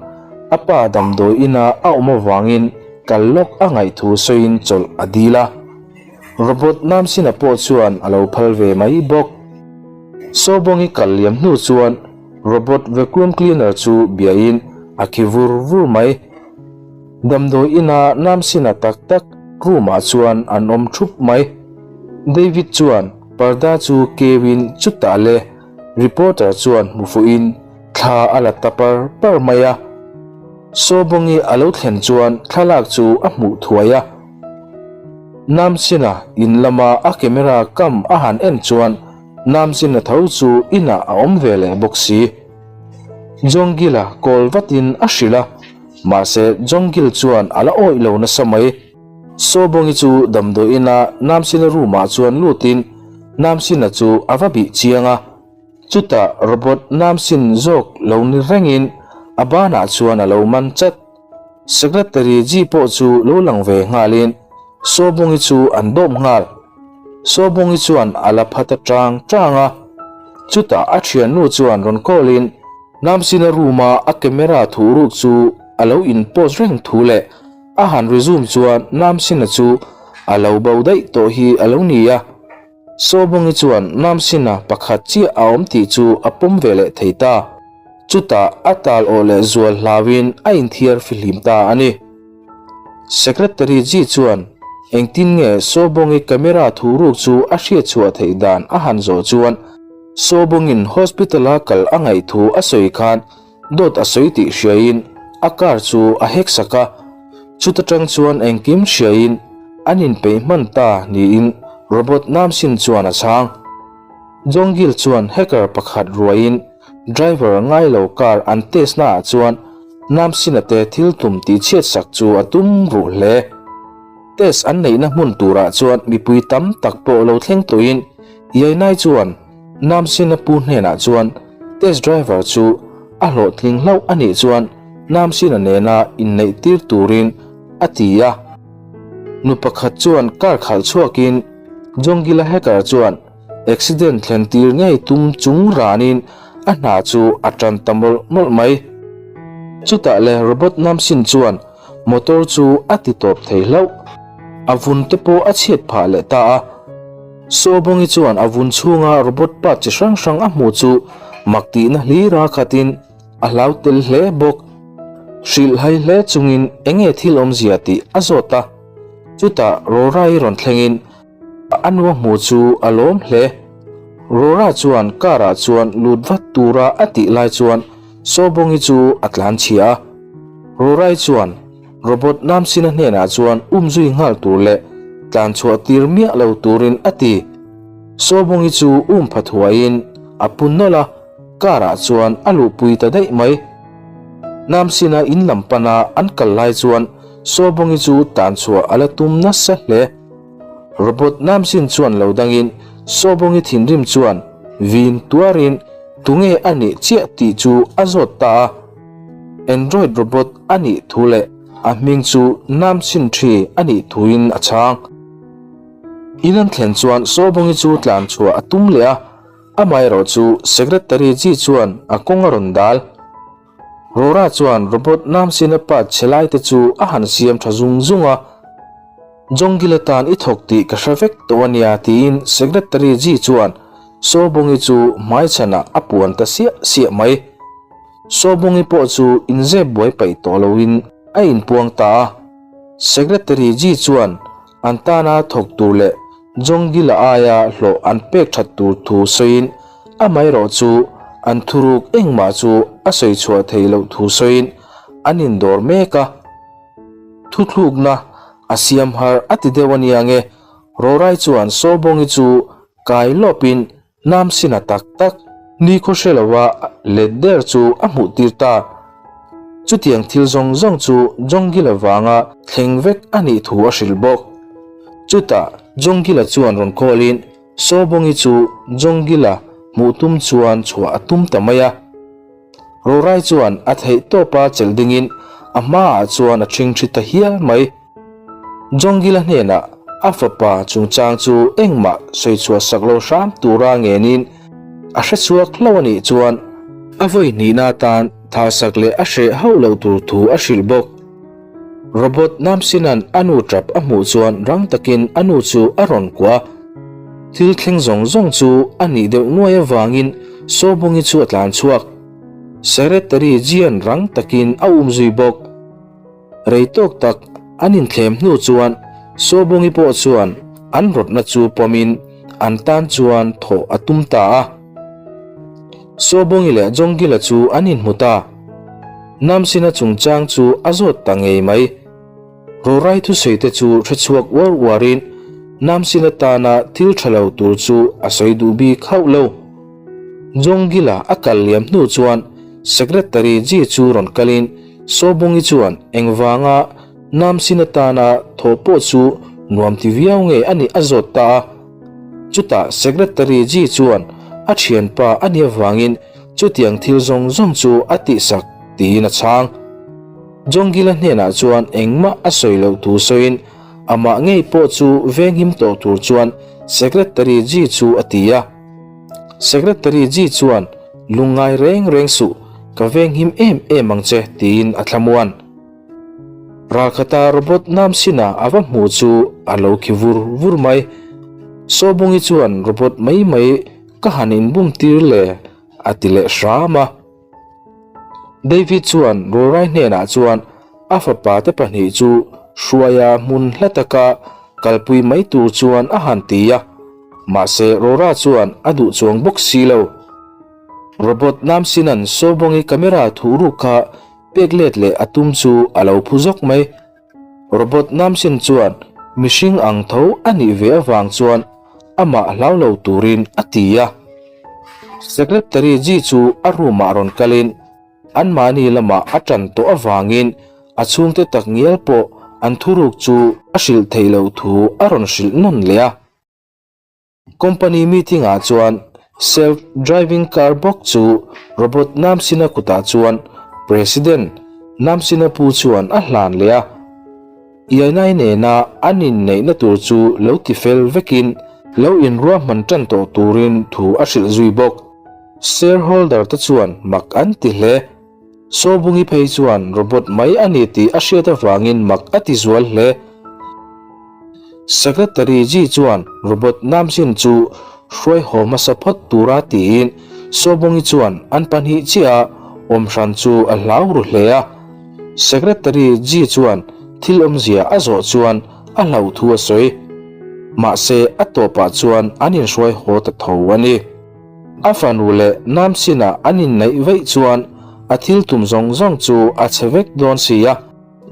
a pa damdawi ina a awm avangin kal lawk a ngaih thu sawiin chawlh a dil a. Robot Namsina pawh chuan a lo phal ve mai bawk. Sawbongi kal liam hnu chuan Robot vacuum cleaner chu biain a khi vur vur mai. Damdawi ina Namsina tak tak room ah chuan an awm thup mai. David chuan parda chu keuin chutah le Reporter chuan hmu fuhin thla a la ta par par mai a. Sawbawngi a lo thlen chuan thlalak chu a hmuh thuai a. Namsina in lama a camera kam a han en chuan Namsina tho chu inah a awm ve leh bawk si. Jongila kawl vatin a hrilh a, mahse Jongil chuan a la awih lo nasa mai. Sawbawngi chu damdawi ina Namsina room ah chuan lutin Namsina chu a va bih chiang a, chutah robot Namsin zawk lo ni rengin a banah chuan a lo man chat. Secretary Ji pawh chu lo lang ve nghalin Sawbawngi chu an dawp nghal. Sawbawngi chuan a la phat a tang tang a, chutah a thiannu chuan rawn call in Namsina room a a camera thuhruk chu a lo in post reng thu leh A han resume chuan Namsina chu a lo bo daih tawh hi a lo ni a. Sawbawngi chuan Namsina pakhat chiah a awm tih chu a pawm ve leh thei ta. Chutah a tal awh leh zual hlauin a inthiar fihlim ta a ni. Secretary Ji chuan engtin nge Sawbawngi camera thu ruk chu a hriatchhuah theih dan a han zawh chuan Sawbawngin hospital-a kal a ngaih thu a sawi khan Dawt a sawi tih hriain a car chu a hek sak a, chuta tang chuan engkim hriain an inpeih hman ta niin Robot Namsin chuan a chhang. Jongil chuan hacker pakhat ruaiin driver ngai lo car an test naah chuan Namsina te thil tum tih chhiat sak chu a tum ruh hle. Test an neihna hmun turah chuan mipui tam tak pawh lo thleng tawhin Yainai chuan Namsina pu hnenah chuan test driver chu a hlawhtling hlauh a nih chuan Namsina nena inneih tir turin a ti a. Nu pakhat chuan car khalh chhuakin Jongila hacker chuan accident thlen tir ngei tum chung ranin a hna chu a tan ta mawlh mawlh mai. Chutah le robot Namsin chuan motor chu a ti tawp thei hlauh. A vun te pawh a chhiat phah leh ta a. Sawbawngi chuan a vun chhunga robot part chi hrang hrang a hmuh chu mak tihna hlira khatin a hlau tel hle bawk. Hrilh hai hle chungin enge thil awmzia tih a zawt a. Chutah Rorai rawn thlengin a nu a hmuh chu a lawm hle. Rora chuan car ah chuan lut vat tura a tih lai chuan Sawbawngi chu a tlan chhia a. Rorai chuan Robot Namsina hnenah chuan umzui nghal tur leh tlan chhuah tir miah lo turin a ti. Sawbawngi chu um pha thuaiin a pu nawlh a, car ah chuan a luhpui ta daih mai. Namsina in lam pana an kal lai chuan Sawbawngi chu tlan chhuah a la tum nasa hle. Robot Namsin chuan lo dangin Sawbawngi thinrim chuan vin tuarin tunge a nih chiah tih chu a zawt ta a. Android robot a nih thu leh a hming chu Namsin Thi a nih thuin a chhang. In an thlen chuan Sawbawngi chu tlan chhuah a tum leh a, amaherawhchu Secretary Ji chuan a kawng a rawn dal. Rora chuan robot Namsina part chhe lai te chu a han siam tha zung zung a, Jongila tan i thawk tih ka hre vek tawh a nia tiin Secretary Ji chuan Sawbawngi chu hmaichhanah a puan ta siah siah mai. Sawbawngi pawh chu inzep buai paih tawh loin a inpuang ta a, Secretary Ji chuan an tana thawk tur leh Jongila aia hlawh an pek that tur thu sawiin amaherawh chu an thuruk engmah chu a sawi chhuah theih loh thu sawiin an indawr mek a. Thuthlukna a siam har a ti deuh a nia nge, Rorai chuan Sawbawngi chu kai lawpin Namsina tak tak nikhaw hre lova let der chu a hmuh tir ta. Chutiang thil zawng zawng chu Jongila vanga thleng vek a nih thu a hrilh bawk. Chutah Jongila chuan rawn call-in Sawbawngi chu Jongila hmuh tum chuan chhuah a tum ta mai a. Rorai chuan a theih tawpa chelh dingin a hmaah chuan a ṭhingṭhi ta hial mai. Jongila hnenah a fapa chungchang chu engmah sawi chhuah sak lo hram tura ngenin a hre chhuak hlauh a nih chuan a vawi hnihna atan thasak leh a hreh hauh loh tur thu a hrilh bawk. Robot Namsinan a nu tap a hmuh chuan rang takin a nu chu a rawn kuah a. Thil thleng zawng zawng chu a nih deuh nuai avangin Sawbungi chu a tlan chhuak. Secretary Jian rang takin a umzui bawk. Rei tawk tak an inthlem hnu chuan Sawbungi pawh chuan an rawtna chu pawmin an tan chuan thawh a tum ta a. Sawbungi leh Jongila chu an inhmu ta. Namsina chungchang chu a zawt ta ngei mai. Rawrai thusawi te chu hrechhuak uar uarin Namsina tana thil tha lo tur chu a sawi duh bik hauh lo. Jongila a kal liam hnu chuan Secretary Ji chu rawn kalin Sawbungi chuan engvanga Namsin atana thawh pawh chu nuam ti viau nge a nih a zawt ta a. Chutah Secretary Ji chuan a thianpa a nih avangin chutiang thil zawng zawng chu a tihsak tiin a chhang. Jongila hnenah chuan engmah a sawi loh thu sawiin amah ngei pawh chu venghim tawh tur chuan Secretary Ji chu a ti a. Secretary Ji chuan Lungngai reng reng suh, ka venghim em em ang che tiin a thlamuan. Ralkhata robot Namsina a va hmu chu a lo khi vur vur mai. Sawbungi chuan robot mai mai ka han inbum tir le a ti leh hram a. David chuan Rorai hnenah chuan a fapa te pahnih chu hruaia hmun hla taka kalpui mai tur chuan a han ti a, mahse Rora chuan a duh chuang bawk si lo. Robot Namsinan Sawbawngi camera thuhruk kha pek let leh a tum chu a lo phu zawk mai. Robot Namsin chuan mihring ang tho a nih ve avang chuan amah hlau lo turin a ti a. Secretary Ji chu a room ah rawn kalin anmahni lamah a tan tawh avangin a chhungte takngial pawh an thuruk chu a hrilh theih loh thu a rawn hrilh nawn leh a. Company meeting ah chuan self driving car bawk chu robot Namsina kutah chuan President. Namsina pu chuan a hlan leh a. Iainai nena an inneihna tur chu lo ti fel vekin lo inruahman tan tawh turin thu a hrilh zui bawk. Shareholder te chuan mak an ti hle. Sawbungi phei chuan robot mai a ni tih a hriat avangin mak a ti zual hle. Secretary Ji chuan robot Namsin chu hruai haw hmasa phawt tura tiin Sawbungi chuan an pahnih chiah a awm hran chu a hlau ru hle a. Secretary Ji chuan thil awmzia a zawh chuan a hlauh thu a sawi. Mahse a tawpah chuan an inhruai haw ta tho a ni. A fanu leh Namsina an inneih veih chuan a thil tum zawng zawng chu a chhe vek dawn si a,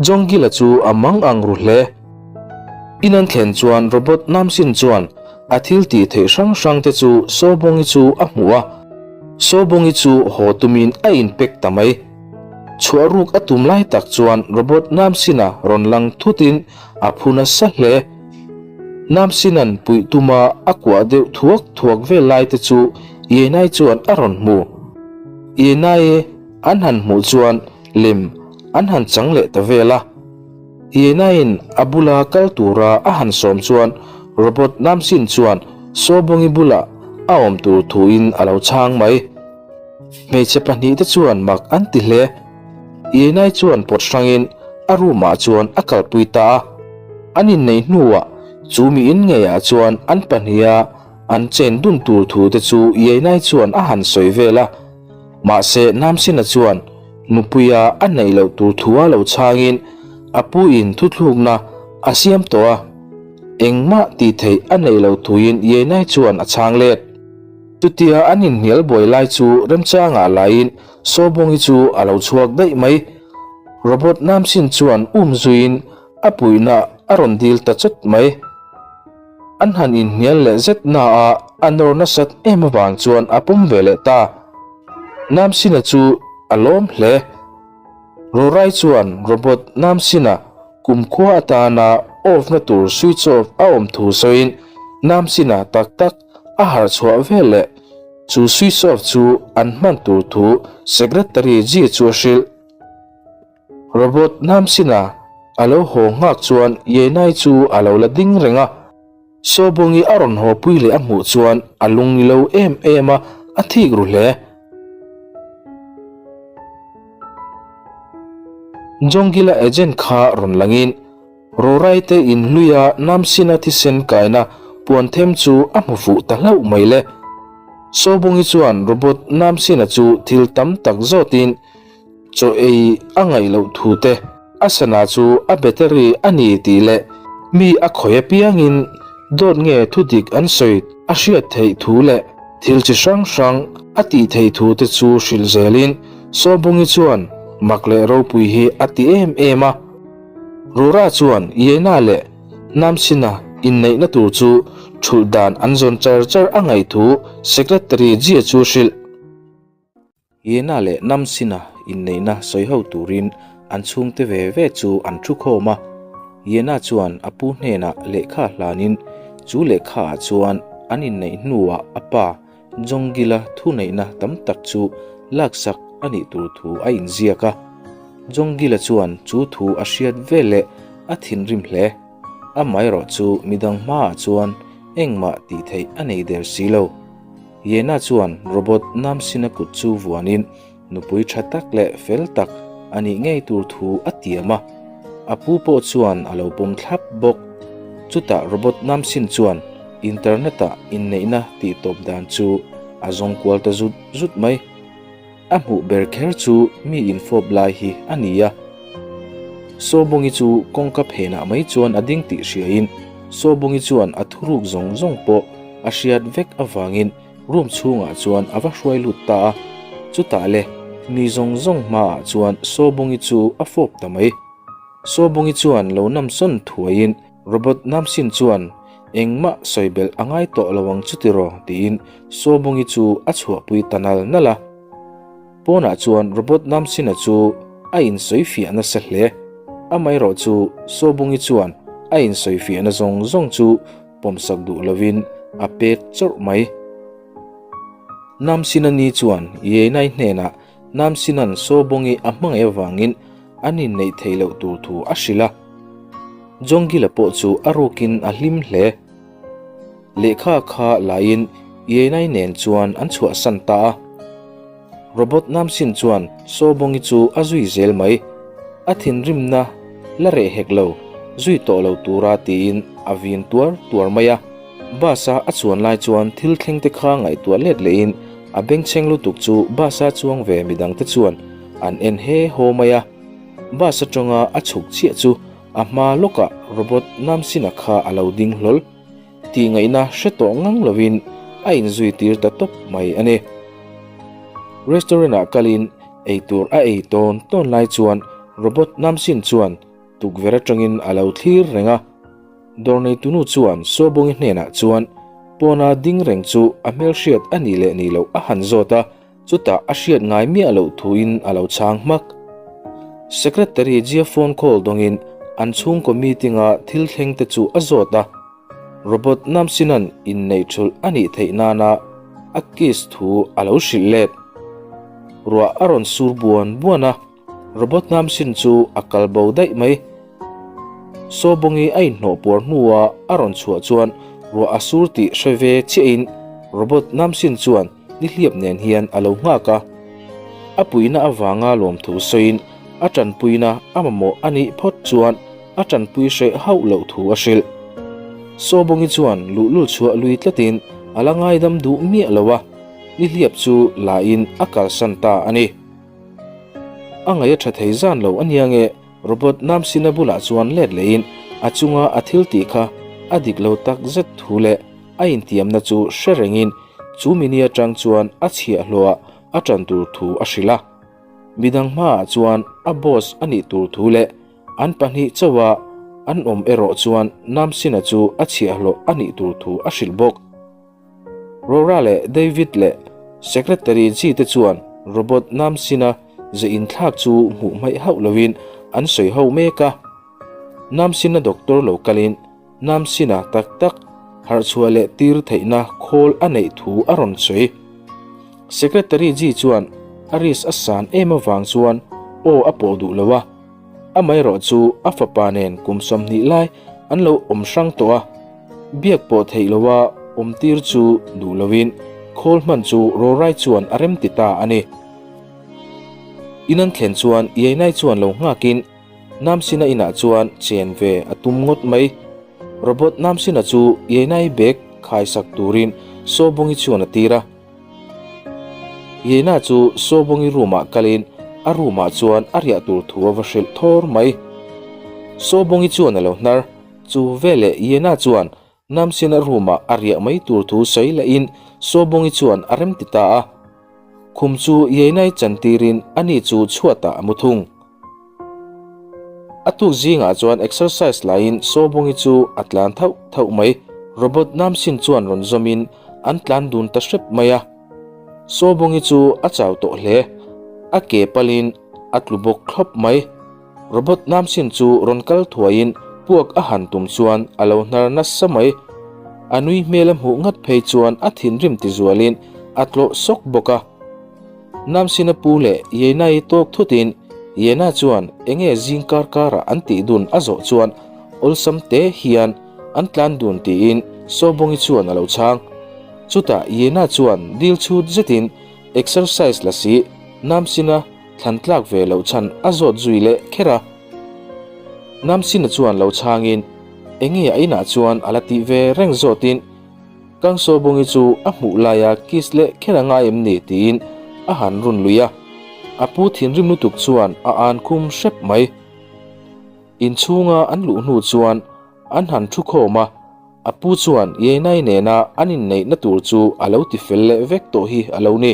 Jongila chu a mang ang ru hle. In an thlen chuan Robot Namsin chuan a thil tih theih hrang hrang te chu Sawbongi chu a hmuh a, Sawbongi chu haw tumin a inpek ta mai. Chhuah ruk a tum lai tak chuan Robot Namsina rawn lang thutin a phu nasa hle. Namsinan puih tuma a kuah deuh thuak thuak vel lai te chu Yenai chuan a rawn hmu. Yenai an han hmuh chuan lem an han chang leh ta vel a. Yenaiin a bula kal tura a han sawm chuan Robot Namsin chuan Sawbongi bulah a awm tur thuin a lo chhang mai. Hmeichhe pahnihte chuan mak an ti hle. Yenai chuan pawt hrangin a room ah chuan a kalpui ta a. An inneih hnuah chu mi in ngeiah chuan an pahniha an chen dun tur thu te chu Yenai chuan a han sawi vel a. Mahse Namsina chuan nupuia a neih loh tur thua lo chhangin a pu in thuthlukna a siam tawh a. Engmah tih theih a neih loh thuin Yenai chuan a chhang let. Chutia an inhnial buai lai chu remchangah laiin Sawbawngi chu a lo chhuak daih mai. Robot Namsin chuan um zuiin a puihna a rawn dil ta chawt mai. An han inhnial leh zet naah a nawr nasat em avang chuan a pawm ve leh ta. Namsina chu a lawm hle. Rorai chuan Robot Namsina kumkhua atana off na tur switch off a awm thu sawiin Namsina tak tak a harh chhuah vel leh chu switch off chu an hman tur thu Secretary Ji chu a hrilh. Robot Namsina a lo haw nghak chuan Yenai chu a lo la ding reng a. Sawbawngi a rawn haw pui leh a hmuh chuan a lung ni lo em em a, a thik ru hle. Jongila agent kha rawn langin Roraite inhluia Namsina thisen kaina puan them chu a hmu fuh ta hlauh mai le. Sawbawngi chuan robot Namsina chu thil tam tak zawtin Chaw ei a ngaih loh thu te, a sana chu a battery a ni tih leh mi a khawi apiangin dawt nge thu dik an sawi a hriat theih thu leh thil chi hrang hrang a tih theih thu te chu hrilh zelin Sawbungi chuan mak leh ropui hi a ti em em a. Rura chuan Yena leh Namsina inneihna tur chu thulh dan an zawn char char a ngaih thu Secretary Jia chu hrilh. Yena leh Namsina inneihna sawi ho turin an chhungte ve ve chu an thu khawm a. Yena chuan a pu hnenah lehkha hlanin chu lehkhaah chuan an inneih hnuah a pa Jongila thuneihna tam tak chu laksak a nih tur thu a inziak a. Jongila chuan chu thu a hriat veleh a thinrim hle. Amaherawh chu midang hmaah chuan engmah tih theih a nei der si lo. Yena chuan robot Namsina kut chu vuanin nupui tha tak leh fel tak a nih ngei tur thu a tiam a, a pu pawh chuan a lo pawm thlap bawk. Chutah robot Namsin chuan internet-ah inneihna tih tawp dan chu a zawng kual ta zut zut mai. A hmuh ber kher chu mi infawp lai hi a ni a. Sawbungi chu kawngka phenah mai chuan a ding tih hriain Sawbungi chuan a thuruk zawng zawng pawh a hriat vek avangin room chhungah chuan a va hruai lut ta a. Chutah le mi zawng zawng hmaah chuan Sawbungi chu a fawp ta mai. Sawbungi chuan lo namsawn thuaiin Robot Namsin chuan, Engmah sawi belh a ngai tawh lo ang chu tiraw? tiin Sawbungi chu a chhuahpui ta nal nal a. Pawnah chuan Robot Namsina chu a insawi fiah nasa hle. Amaherawh chu Sawbungi chuan a insawi fiahna zawng zawng chu pawmsak duh lovin a pek chawrh mai. Namsina ni chuan Yenai hnenah Namsinan Sawbungi a hmangaih avangin. an inneih theih loh tur thu a hrilh a. Jongila pawh chu a rukin a hlim hle. Lehkha kha laiin Yenai nen chuan an chhuahsan ta a. Robot Namsin chuan Sawbawngi chu a zui zel mai. A thinrimna la reh hek lo, zui tawh lo tura tiin a vin tuar tuar mai a. Bus-a a chuan lai chuan thil thleng te kha ngaihtuah let lehin a bengchheng lutuk chu bus-a chuang ve midangte chuan an en he haw mai a. Bus atanga a chhuk chiah chu a hma lawkah Robot Namsina kha a lo ding hlawl. Tih ngaihna hre tawh ngang lovin a inzui tir ta tawp mai a ni. Restaurant ah kalin eitur a ei tawn tawn lai chuan Robot Namsin chuan tukverh atangin a lo thlir reng a. Dawr neitunu chuan Sawbawngi hnenah chuan pawna ding reng chu a hmelhriat a nih leh nih loh a han zawt a, chutah a hriat ngai miah loh thuin a lo chhang hmak. Secretary Jia phone call dawngin an chhungkaw meeting-a thil thleng te chu a zawt a, Robot Namsinan inneih thulh a nih theih nana a kiss thu a lo hrilh let. Ruah a rawn sur buan buan a. Robot Namsin chu a kal bo daih mai. Sawbawngi a inhnawh puar hnua a rawn chhuah chuan ruah a sur tih hre ve chiahin Robot Namsin chuan nihliap nen hian a lo nghak a. A puihna avanga lawmthu sawiin a tanpuina a mamawh a nih phawt chuan a tanpui hreh hauh loh thu a hrilh. Sawbawngi chuan luhlul chhuah lui tlatin a la ngaidam duh miah lo a, nihliap chu la in a kalsan ta a ni. A ngaih a tha thei zan lo a nia nge Robot Namsina bulah chuan let lehin a chunga a thil tih kha a dik lo tak zet thu leh a intiamna chu hre rengin chu mini atang chuan a chhiahhlawhah a tan tur thu a hrilh a. Midang hmaah chuan a boss a nih tur thu leh an pahnih chauha an awm erawh chuan Namsina chu a chhiahhlawh a nih tur thu a hrilh bawk. Rora leh David leh Secretary Ji te chuan Robot Namsina ze inthlak chu hmuh hmaih hauh lovin an sawi ho mek a. Namsina doctor lo kalin Namsina tak tak harhchhuah leh tir theihna khawl a neih thu a rawn sawi. Secretary Ji chuan a risk a san em avang chuan aw a pawh duh lo a. Amaherawh chu a fapa nen kum 20 lai an lo awm hrang tawh a, biak pawh theih loha awm tir chu duh loin khawl hman chu Rorai chuan a rem ti ta a ni. In an thlen chuan Yainai chuan lo nghakin Namsina inah chuan chen ve a tum ngawt mai. Robot Namsina chu Yainai bag khaisak turin Sawbawngi chuan a tir a. Yena chu Sawbawngi room-ah kalin a room-ah chuan a riah tur thu a va hrilh thawr mai. Sawbawngi chuan a lo hnar. Chu veleh Yena chuan Namsina room-ah a riah mai tur thu sawi lahin Sawbawngi chuan a rem ti ta a. Khum chu Yena-i chantirin ani chu chhuatah a mu thung. A tuk zingah chuan exercise laiin Sawbawngi chu a tlan thauh thauh mai. Robot Namsin chuan rawn zawmin an tlan dun ta hrep mai a. Sawbawngi chu a chau tawh hle. A ke palin a tlu bawk thlawp mai. Robot Namsin chu rawn kal thuaiin puak a han tum chuan a lo hnar nasa mai. A nui hmel a hmuh ngat phei chuan a thinrim tizualin a tlawh sawk bawk a. Namsina pu leh Yena-i tawk thutin Yena chuan enge zing kar karah an tih dun a zawh chuan awlsam te hian an tlan dun tiin Sawbawngi chuan a lo chhang. Chutah Yena chuan dil chhut zetin exercise la si Namsina thlan tlak ve loh chhan a zawt zui leh kher a. Namsina chuan lo chhangin enge a inah chuan a la tih ve reng zawtin Kangsaw-bungi chu a hmuh laia kiss leh kher a ngai em ni tiin a han run lui a, a pu thinrim lutuk chuan a an khum hrep mai. Inchhunga an luh hnu chuan an han thu khawm a, a pu chuan Yeinai nena an inneihna tur chu a lo ti fel leh vek tawh hi a lo ni.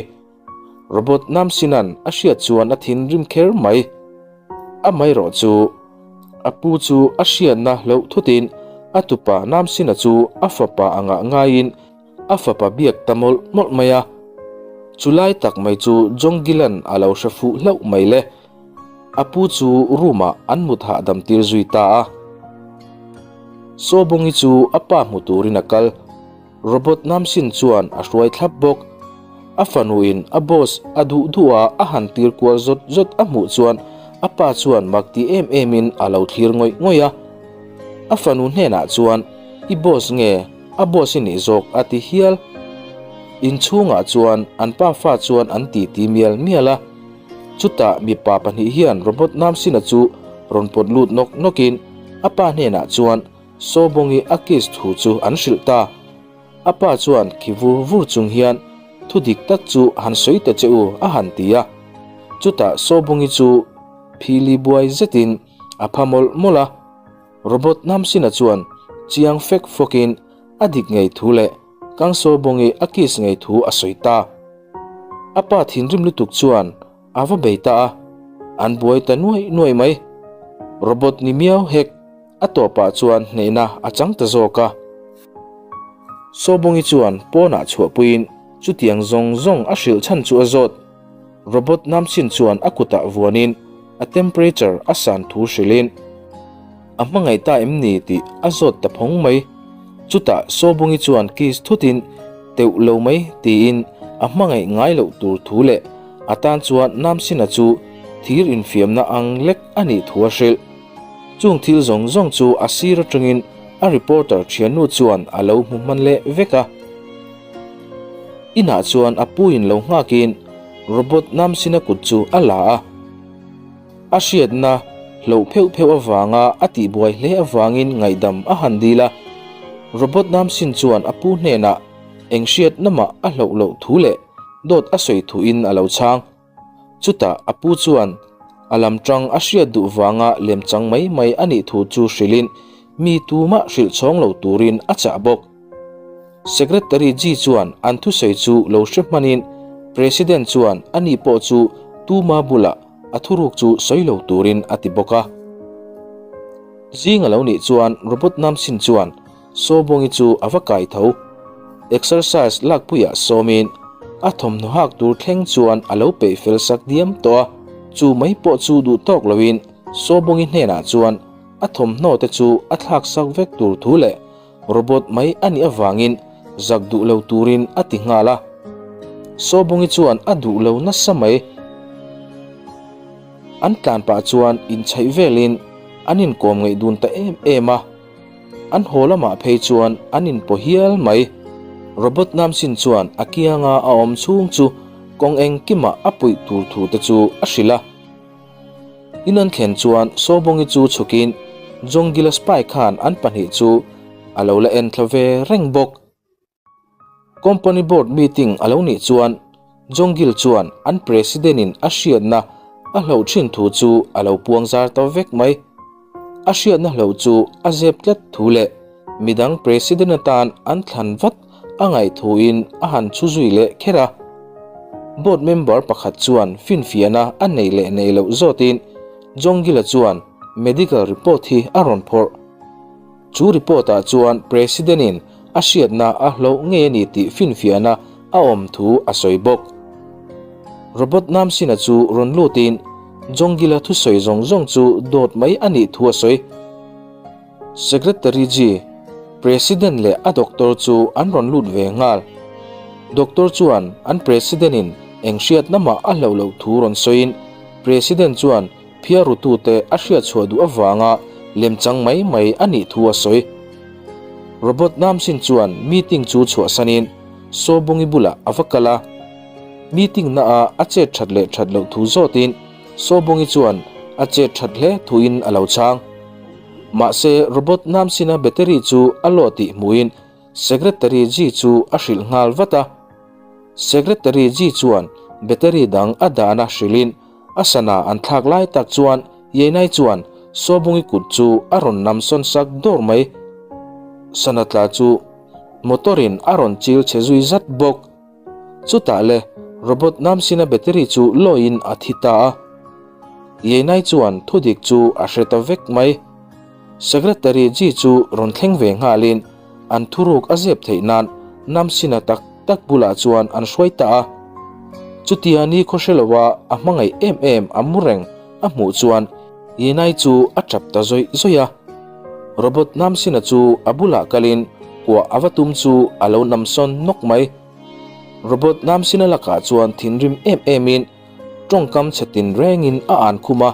Robot Namsinan a hriat chuan a thinrim kher mai. Amaherawh chu a pu chu a hriatna hlauh thutin a tupa Namsina chu a fapa angah ngaiin a fapa biak ta mawlh mawlh mai a. Chulai tak mai chu Jonggilan a lo hre fuh hlauh mai le. A pu chu room ah an mut hahdam tir zui ta a. Sawbawngi chu a pa hmu turin a kal. Robot Namsin chuan a hruai thlap bawk. A fanuin a boss a duh duh a a han tir kual zawt zawt a hmuh chuan A pa chuan mak ti em emin a lo thlir ngawih ngawih a. A fanu hnenah chuan, I boss nge a boss i nih zawk a ti hial. Inchhungah chuan an pa fa chuan an titi mial mial a. Chutah mipa pahnih hian Robot Namsina chu rawn pawt lut nawk nawkin a pa hnenah chuan Sawbawngi a kiss thu chu an hrilh ta. A pa chuan khi vur vur chung hian thu dik tak chu han sawi ta che u a han ti a. Chutah Sawbawngi chu phili buai zetin a pha mawlh mawlh a. Robot Namsina chuan chiang fek fawkin a dik ngei thu leh Kang Sawbawngi a kiss ngei thu a sawi ta. A pa thinrim lutuk chuan a va bei ta a, an buai ta nuai nuai mai. Robot ni miau hek a tawpah chuan hnehna a chang ta zawk a. Sawbawngi chuan pawnah chhuahpuiin chutiang zawng zawng a hrilh chhan chu a zawt. Robot Namsin chuan a kutah vuanin a temperature a san thu hrilhin a hmangaih ta em ni tih a zawt ta phawng mai. Chutah Sawbungi chuan kiss thutin teuh lo mai tiin a hmangaih ngai loh tur thu leh a tan chuan Namsina chu thir infiamna ang lek a nih thu a hrilh. Chung thil zawng zawng chu a sir atangin a reporter thiannu chuan a lo hmu hman leh vek a. Inah chuan a puiin lo nghakin Robot Namsina kut chu a la a. A hriatna hloh pheuh pheuh avanga a tihbuai hle avangin ngaihdam a han dil a. Robot Namsin chuan a pu hnenah eng hriatna mah a hloh loh thu leh dawt a sawi thuin a lo chhang. Chutah a pu chuan a lam tang a hriat duh vanga lemchang mai mai a nih thu chu hrilhin mi tumah hrilh chhawng lo turin a chah bawk. Secretary Ji chuan an thusawi chu lo hre hmanin President chuan ani pawh chu tuma bulah a thuruk chu sawi lo turin a ti bawk a. Zing a lo nih chuan Robot Namsin chuan Sawbawngi chu a va kai tho. Exercise lakpuiah sawmin a thawmhnaw hak tur thleng chuan a lo peih fel sak diam tawh a, chu mai pawh chu duh tawk loin Sawbawngi hnenah chuan a thawmhnaw te chu a thlak sak vek tur thu leh Robot mai a nih avangin zak duh lo turin a ti nghal a. Sawbawngi chuan a duh lo nasa mai. An tlan pah chuan inchhaih velin an inkawm ngaih dun ta em em a. An haw lamah phei chuan an inpaw hial mai. Robot Namsin chuan a kianga a awm chhung chu kawng engkimah a puih tur thu te chu a hrilh a. In an thlen chuan Sawbawngi chu chhukin Jongila spy khan an pahnih chu a lo la en thla ve reng bawk. Company board meeting a lo nih chuan Jongil chuan an president in a hriatna a hloh thin thu chu a lo puang zar ta vek mai. A hriatna hloh chu a zep tlat thu leh midang president atan an thlan vat a ngaih thuin a han chhu zui leh kher a. Board member pakhat chuan finfiahna a neih leh neih loh zawtin Jongila chuan medical report hi a rawn phawrh. Chu report-ah chuan President-in a hriatna a hloh ngei a ni tih finfiahna a awm thu a sawi bawk. Robot Namsina chu rawn lutin Jongila thusawi zawng zawng chu dawt mai a nih thu a sawi. Secretary Ji, President leh a doctor chu an rawn lut ve nghal. Doctor chuan an President-in eng hriatna mah a hloh loh thu rawn sawiin President chuan Phiarutute a hriatchhuah duh avanga lemchang mai mai a nih thu a sawi. Robot Namsin chuan meeting chu chhuahsanin Sawbungi bulah a va kal a. Meeting naah a chet that leh that loh thu zawtin Sawbungi chuan a chet that hle thuin a lo chhang. Mahse Robot Namsina battery chu a lawh tih hmuhin Secretary Ji chu a hrilh nghal vat a. Secretary Ji chuan battery dang a dahna hrilhin A sana an thlak lai tak chuan Yenai chuan Sawbungi kut chu a rawn nam sawn sak dawr mai. Sana tla chu motor in a rawn chil chhe zui zat bawk. Chutah le robot Namsina battery chu lawiin a thi ta a. Yenai chuan thudik chu a hre ta vek mai. Secretary Ji chu rawn thleng ve nghalin an thuruk a zep theih nan Namsina tak tak bulah chuan an hruai ta a. Chutia ni khaw hre loa a hmangaih em em a mu reng a hmuh chuan Yinai chu a tap ta zawih zawih a. Robot Namsina chu a bulah kalin kuah a va tum chu a lo namsawn nawk mai. Robot Namsina lakah chuan thinrim em emin tawngkam chhe tin rengin a an khum a.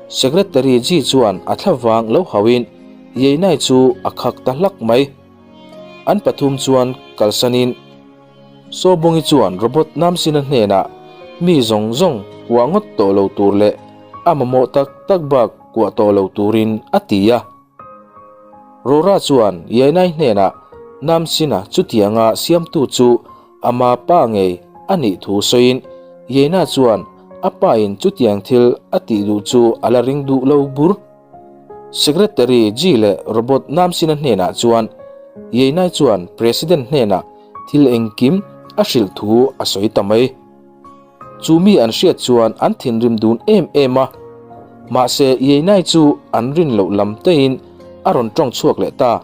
Secretary Ji chuan a thlavang lo hauhin Yeinai chu a khak ta hlak mai. An pathum chuan kalsanin Sawbungi chuan Robot Namsina hnenah mi zawng zawng kuah ngawt tawh lo tur leh a mamawh tak tak bak kuah tawh lo turin a ti a. Rora chuan Yainai hnenah Namsina chutianga siamtu chu ama pa ngei a nih thu sawiin Yaina chuan a pain chutiang thil a tih duh chu a la ring duh lo bur. Secretary Ji leh Robot Namsina hnenah chuan Yainai chuan President hnenah thil engkim a hrilh thu a sawi ta mai. Chu mi an hriat chuan an thinrim dun em em a, mahse Yeinai chu an rin loh lam tein a rawn tawng chhuak leh ta.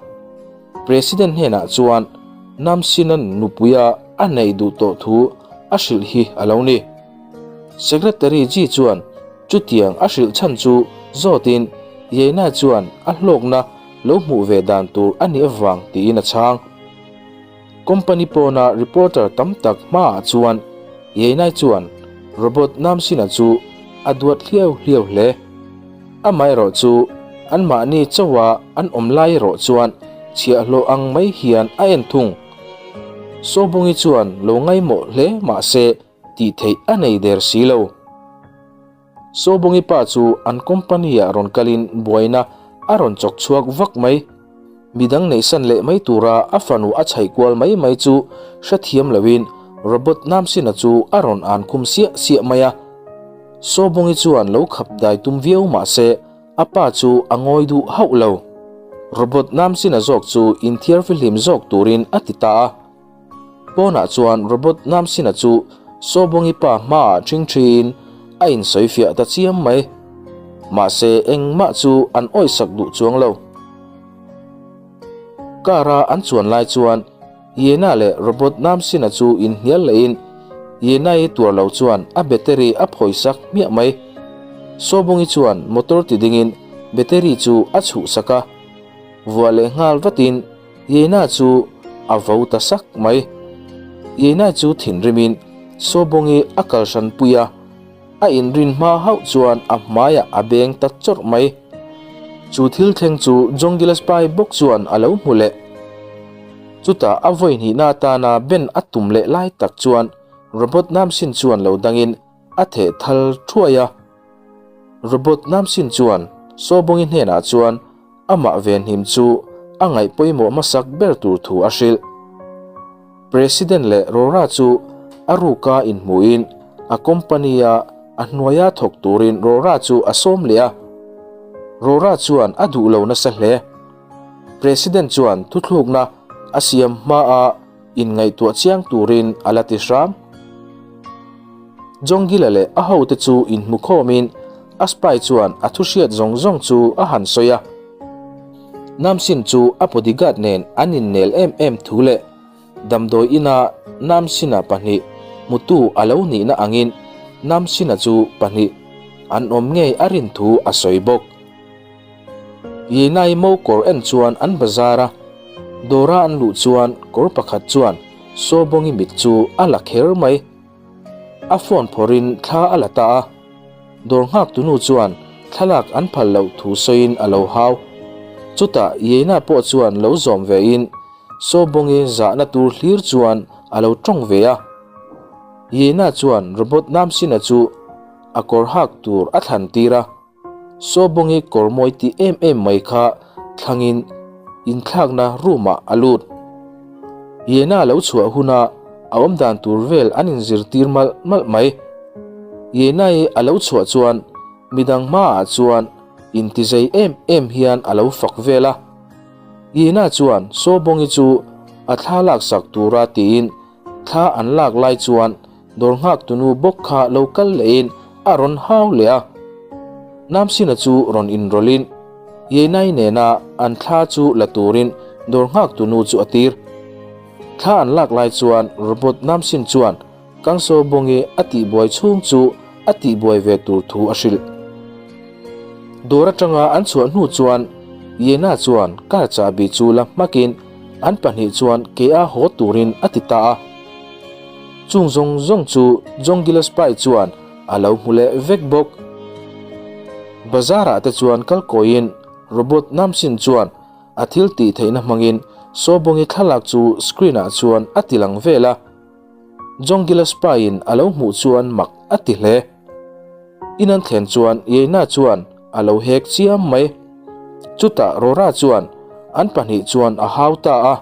President hnenah chuan Namsinan nupuia a neih duh tawh thu a hrilh hi a lo ni. Secretary Ji chuan chutiang a hrilh chhan chu zawtin Yeinai chuan a hlawkna lo hmuh ve dan tur a nih avang tiin a chhang. Company pawna reporter tam tak hmaah chuan Yeinai chuan robot Namsina chu a duat hliau hliau hle. Amaherawh chu anmahni chauha an awm lai erawh chuan chhiahhlawh ang mai hian a en thung. Sawbungi chuan lo ngaimawh hle mahse tih theih a nei der si lo. Sawbungi pa chu an company-ah rawn kalin buaina a rawn chawk chhuak vak mai. Midang neihsan leh mai tura a fanu a chhaih kual mai mai chu hrethiam loin Robot Namsina chu a rawn an khum siah siah mai a. Sawbungi chuan lo khap dai tum viau mah se a pa chu a ngawi duh hauh lo. Robot Namsina zawk chu inthiar fihlim zawk turin a ti ta a. Pawnah chuan Robot Namsina chu Sawbungi pa hmaah ṭhingṭhiin a insawifiah ta chiam mai. Mahse engmah chu an awisak duh chuang lo. Car-a an chuan lai chuan Yena leh Robot Namsina chu inhnial lehin Yena-i tuar lo chuan a battery a phawisak hmiah mai. Sawbungi chuan motor tidingin battery chu a chhuhsak a, vuah leh nghal vatin Yena chu a vo ta sak mai. Yena chu thinrimin Sawbungi a kal hran pui a, a inrin hma hauh chuan a hmaiah a beng ta chawrh mai. Chu thil thleng chu Jongila Spy bawk chuan a lo hmu leh. Chutah a vawi hnihna atana ben a tum leh lai tak chuan Robot Namsin chuan lo dangin a theh thal thuai a. Robot Namsin chuan Sawbungi hnenah chuan Amah venhim chu a ngaih pawimawh hmasak ber tur thu a hrilh. President leh Rora chu a ruka inhmuhin a company-a a hnuaia thawk turin Rora chu a sawm leh a. Rora chuan a duh lo nasa hle. President chuan thuthlukna a siam hmaa inngaihtuah chiang turin a la ti hram. Jongila leh a hote chu inhmu khawmin a spy chuan a thu hriat zawng zawng chu a han sawi a. Namsin chu a bodyguard nen an innel em em thu leh damdawi ina Namsina pahnih hmutu a lo nihna angin Namsina chu pahnih an awm ngei a rin thu a sawi bawk. Yeinai mo kawr en chuan an bazar a, dawra an luh chuan kawr pakhat chuan Sawbawngi mit chu a la kher mai. A phone phawrhin thla a la ta a, dawr nghaktunu chuan thlalak an phal loh thu sawiin a lo hau. Chutah Yeina pawh chuan lo zawm vein Sawbawngi zahna tur hlir chuan a lo tawng ve a. Yeina chuan Robot Namsina chu a kawr hak tur a thlan tir a. Sawbawngi kawr mawi ti em em mai kha thlangin inthlakna room ah a lut. Yena lo chhuah huna a awm dan tur vel an inzirtir malh malh mai. Yena-i a lo chhuah chuan midang hmaah chuan intizei em em hian a lo fak vel a. Yena chuan Sawbawngi chu a thla laksak tura tiin thla an lak lai chuan Dawr nghaktunu bawk kha lo kal lehin a rawn hau leh a. Namsina chu rawn inrawlhin Yeinai nena an thla chu la turin dawr nghaktunu chu a tir. Thla an lak lai chuan Robot Namsin chuan Kangso Bongi a tihbuai chhung chu a tihbuai ve tur thu a hrilh. Dawr atanga an chhuah hnu chuan Yena chuan car chahbi chu la hmakin an pahnih chuan ke a haw turin a ti ta a. Chung zawng zawng chu Jongila Spy chuan a lo hmu leh vek bawk. Bazar ah te chuan kal kawiin Robot Namsin chuan a thil tih theihna hmangin Sawbawngi thlalak chu screen ah chuan a ti lang vel a. Jongila spy in a lo hmuh chuan mak a ti hle. In an thlen chuan Yeina chuan a lo hek chiam mai. Chutah Rora chuan an pahnih chuan a hau ta a.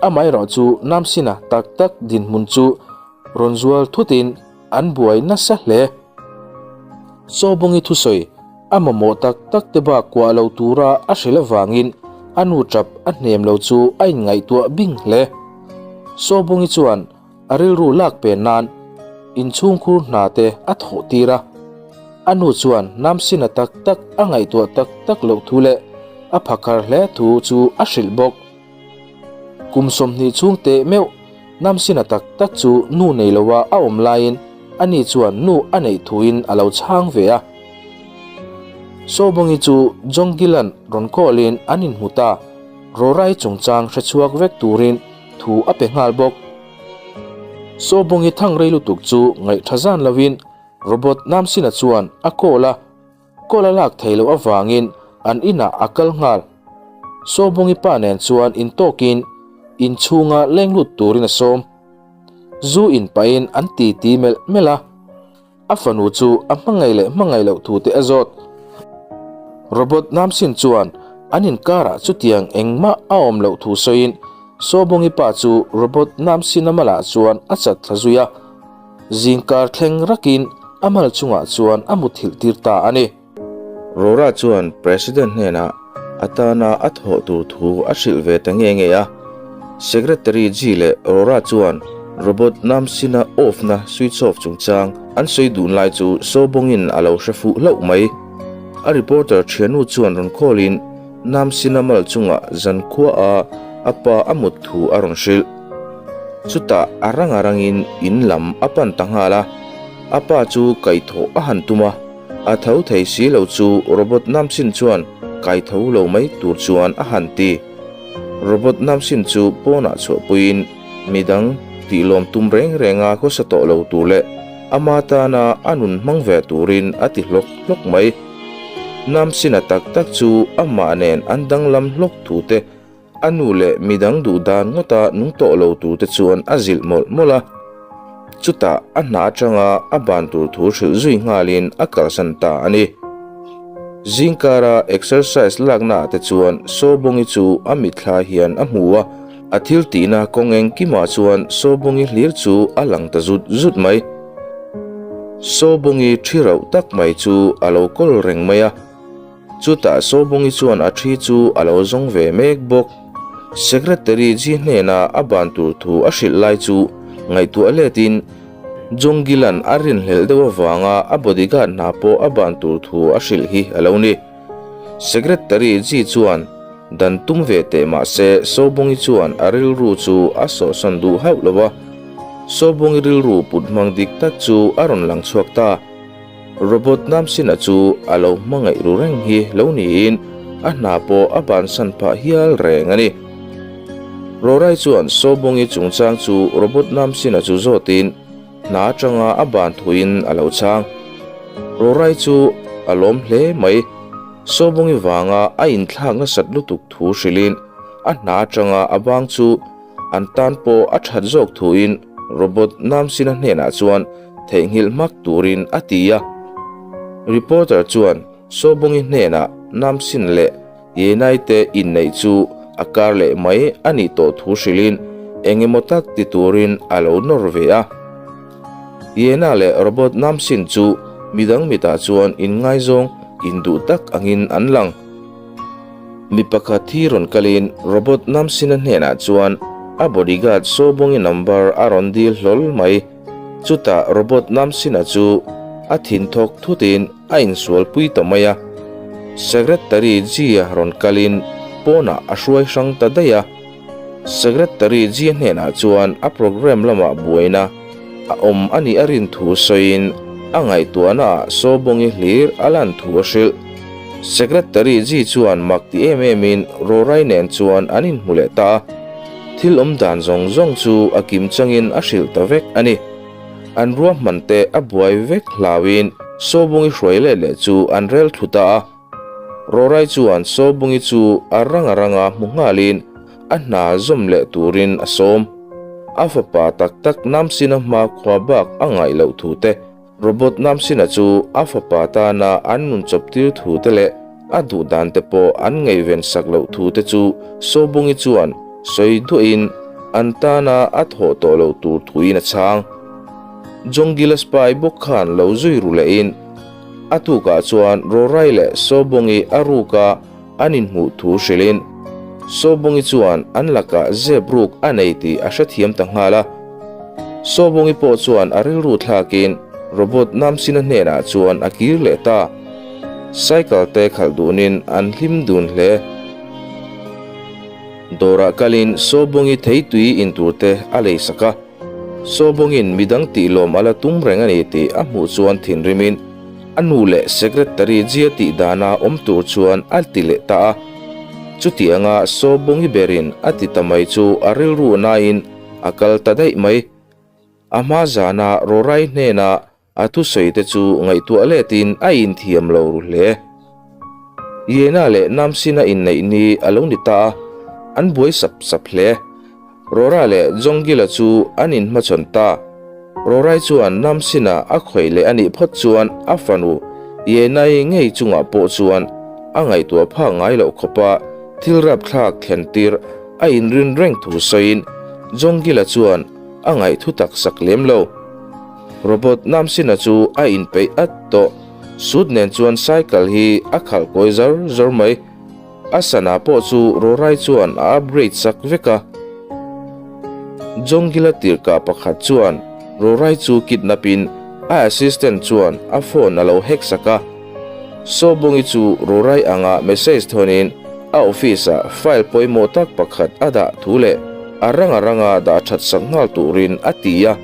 Amaherawh chu Namsina tak tak dinhmun chu rawn zual thutin an buai nasa hle. Sawbawngi thusawi a mamawh tak tak te bak kuah lo tura a hrilh avangin a nu tap a hnem lo chu a inngaihtuah bing hle. Sawbawngi chuan a rilru lak pen nan inchhungkhur hna te a thawh tir a. A nu chuan Namsina tak tak a ngaihtuah tak tak loh thu leh a phakhar hle thu chu a hrilh bawk. Kum 20 chhung teh meuh Namsina tak tak chu nu nei loa a awm laiin ani chuan nu a neih thuin a lo chhang ve a. Sawbawngi chu Jonggilan rawn call-in an inhmu ta. Rawrai chungchang hre chhuak vek turin thu a pe nghal bawk. Sawbawngi thang rei lutuk chu ngaihtha zan loin Robot Namsina chuan a call a. Call a lak thei loh avangin an inah a kal nghal. Sawbawngi pa nen chuan intawkin inchhunga leng lut turin a sawm. Zu in pahin an titi melh melh a. A fanu chu a hmangaih leh hmangaih loh thu te a zawt. Robot Namsin chuan an inkarah chutiang engmah a awm loh thu sawiin Sawbawngi pa chu Robot Namsina malah chuan a chat thla zui a. Zingkar thleng rakin a mal chungah chuan a muthilh tir ta a ni. Rora chuan President hnenah a tana a thawh tur thu a hrilh ve ta nge nge a. Secretary Ji leh Rora chuan robot Namsina off-na switch off chungchang an sawi dun lai chu Sawbawngin a lo hre fuh hlauh mai. A reporter thiannu chuan rawn call-in Namsina mal chungah zankhua a a pa a mut thu a rawn hrilh. Chutah a rang a rangin in lam a pan ta nghal a, a pa chu kaihthawh a han tum a, a tho thei si lo chu Robot Namsin chuan kaitho lo mai tur chuan a han ti. Robot Namsin chu pawnah chhuahpuiin midang tihlawm tum reng renga khawsa tawh lo tur leh ama tana a nun hmang ve turin a ti hlawk hlawk mai. Namsina tak tak chu amah nen an danglam hlawk thu te A nu leh midang duh dan ngawta nung tawh lo turte chuan a zilh mawlh mawlh a. Chutah a hna atanga a ban tur thu hrilh zui nghalin a kalsan ta a ni. Zingkara exercise laknaah te chuan Sawbawngi chu a mitthla hian a hmu a, a thil tihna kawng engkimah chuan Sawbawngi hlir chu a lang ta zut zut mai. Sawbawngi thi rauh tak mai chu a lo kawl reng mai a. Chutah Sawbawngi chuan a thi chu a lo zawng ve mek bawk. Secretary Ji hnena a ban tur thu a hrilh lai chu ngaihtuah letin Jonggilan a rinhlelh deuh avanga a bodyguard hna pawh a ban tur thu a hrilh hi a lo ni. Secretary Ji chuan dan tum ve teh mah se Sawbawngi chuan a rilru chu a sawhsawn duh hauh lo a. Sawbawngi rilru put hmang dik tak chu a rawn lang chhuak ta. Robot Namsina chu a lo hmangaih ru reng hi lo niin a hna pawh a bansan phah hial reng a ni. Rawrai chuan Sawbawngi chungchang chu Robot Namsina chu zawtin hna atanga a ban thuin a lo chhang. Rawrai chu a lawm hle mai. Sawbawngi vanga a inthlak nasat lutuk thu hrilhin a hna atanga a bang chu an tan pawh a that zawk thuin Robot Namsina hnenah chuan theihnghilh hmak turin a ti a. Reporter chuan Sawbawngi hnenah Namsin leh Yenai te inneih chu a kar leh mai a nih tawh thu hrilhin eng emaw tak ti turin a lo nawr ve a. Yena leh Robot Namsin chu midang mitah chuan inngaizawng induh tak angin an lang. Mi pakhat hi rawn kalin Robot Namsina hnenah chuan a bodyguard Sawbawngi number a rawn dil hlawl mai. Chutah Robot Namsina chu a thin thawk thutin a insualpui ta mai a. Secretary Ji-a rawn kalin pawnah a hruai hrang ta daih a. Secretary Ji-a hnenah chuan a program lamah buaina a awm a nih a rin thu sawiin a ngaihtuahnaah Sawbawngi hlir a lan thu a hrilh. Secretary Ji chuan mak ti em emin Rawrai nen chuan an inhmu leh ta a. Thil awm dan zawng zawng chu a kim changin a hrilh ta vek a ni. An ruahman te a buai vek hlauin. Sawbungi hruai let leh chu an rel thlu ta a. Rawrai chuan Sawbungi chu a rang a ranga hmu nghalin a hna zawm leh turin a sawm. A fapa tak tak Namsina hma khua bak a ngaih loh thu te, Robot Namsina chu a fapa tana an nun chawp tir thu te leh a duh dan te pawh an ngaihven sak loh thu te chu Sawbungi chuan sawi duahin an tana a thawh tawh loh tur thuin a chhang. Jongila spy bawk khan lo zui ru lehin a tukah chuan Rawrai leh Sawbungi a ruka an inhmuh thu hrilhin Sawbungi chuan an lakah zep ruk a nei tih a hrethiam ta nghal a. Sawbungi pawh chuan a rilru thlakin Robot Namsina hnenah chuan a kir leh ta. Cycle te khalh dunin an hlim dun hle. Dawrah kalin Sawbungi theitui intur te a leisak a. Sawbawngin midang tih lawm a la tum reng a ni tih a hmuh chuan thinrimin a nu leh secretary Jia tih dana awm tur chuan a ti leh ta a. Chutianga Sawbawngi berin a ti ta mai chu a rilru nain a kal ta daih mai. A hma zana Rawrai hnena A thusawi te chu ngaihtuah letin a inthiam lo ru hle. Yena leh Namsina inneih ni a lo ni ta a, an buai sap sap hle. Rora leh Jongila chu an inhmachhawn ta. Rorai chuan Namsina a khawih leh a nih phawt chuan a fanu Yenai ngei chungah pawh chuan a ngaihtuah phak ngai loh khawpa thil rapthlak thlen tir a inrin reng thu sawiin Jongila chuan a ngaihthu tak sak lem lo. Robot Namsina chu a inpeih at tawh. Sut nen chuan cycle hi a khalh kawi zar zar mai. A sana pawh chu Rawrai chuan a upgrade sak vek a. Jongila tirhkah pakhat chuan Rawrai chu kidnap in a assistant chuan a phone a lo hack sak a. Sawbungi chu Rawrai anga message thawnin a office ah file pawimawh tak pakhat a dah thu leh a ranga ranga dah that sak nghal turin a ti a.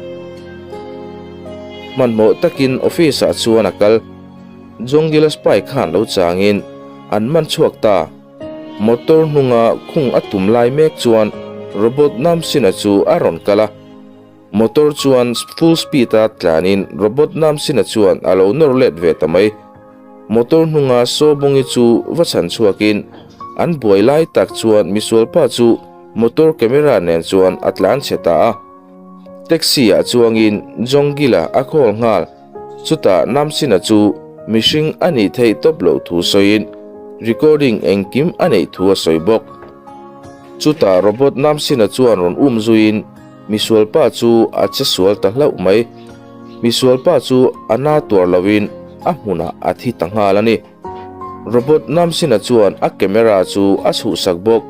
Hmanhmawh takin office ah chuan a kal. Jongila spy khan lo changin an man chhuak ta. Motor hnunga khung a tum lai mek chuan Robot Namsina chu a rawn kal a. Motor chuan full speed a tlanin Robot Namsina chuan a lo nawr let ve ta mai. Motor hnunga Sawbungi chu va chhan chhuakin an buai lai tak chuan misualpa chu motor camera nen chuan a tlan chhe ta a. Taxi ah chuangin Jongila a call nghal. Chutah Namsina chu mihring a nih theih tawp loh thu sawiin recording engkim a neih thu a sawi bawk. Chutah robot Namsina chuan rawn um zuiin misualpa chu a che sual ta hlauh mai. Misualpa chu a na tuar loin a hmunah a thi ta nghal a ni. Robot Namsina chuan a camera chu a chhuhsak bawk.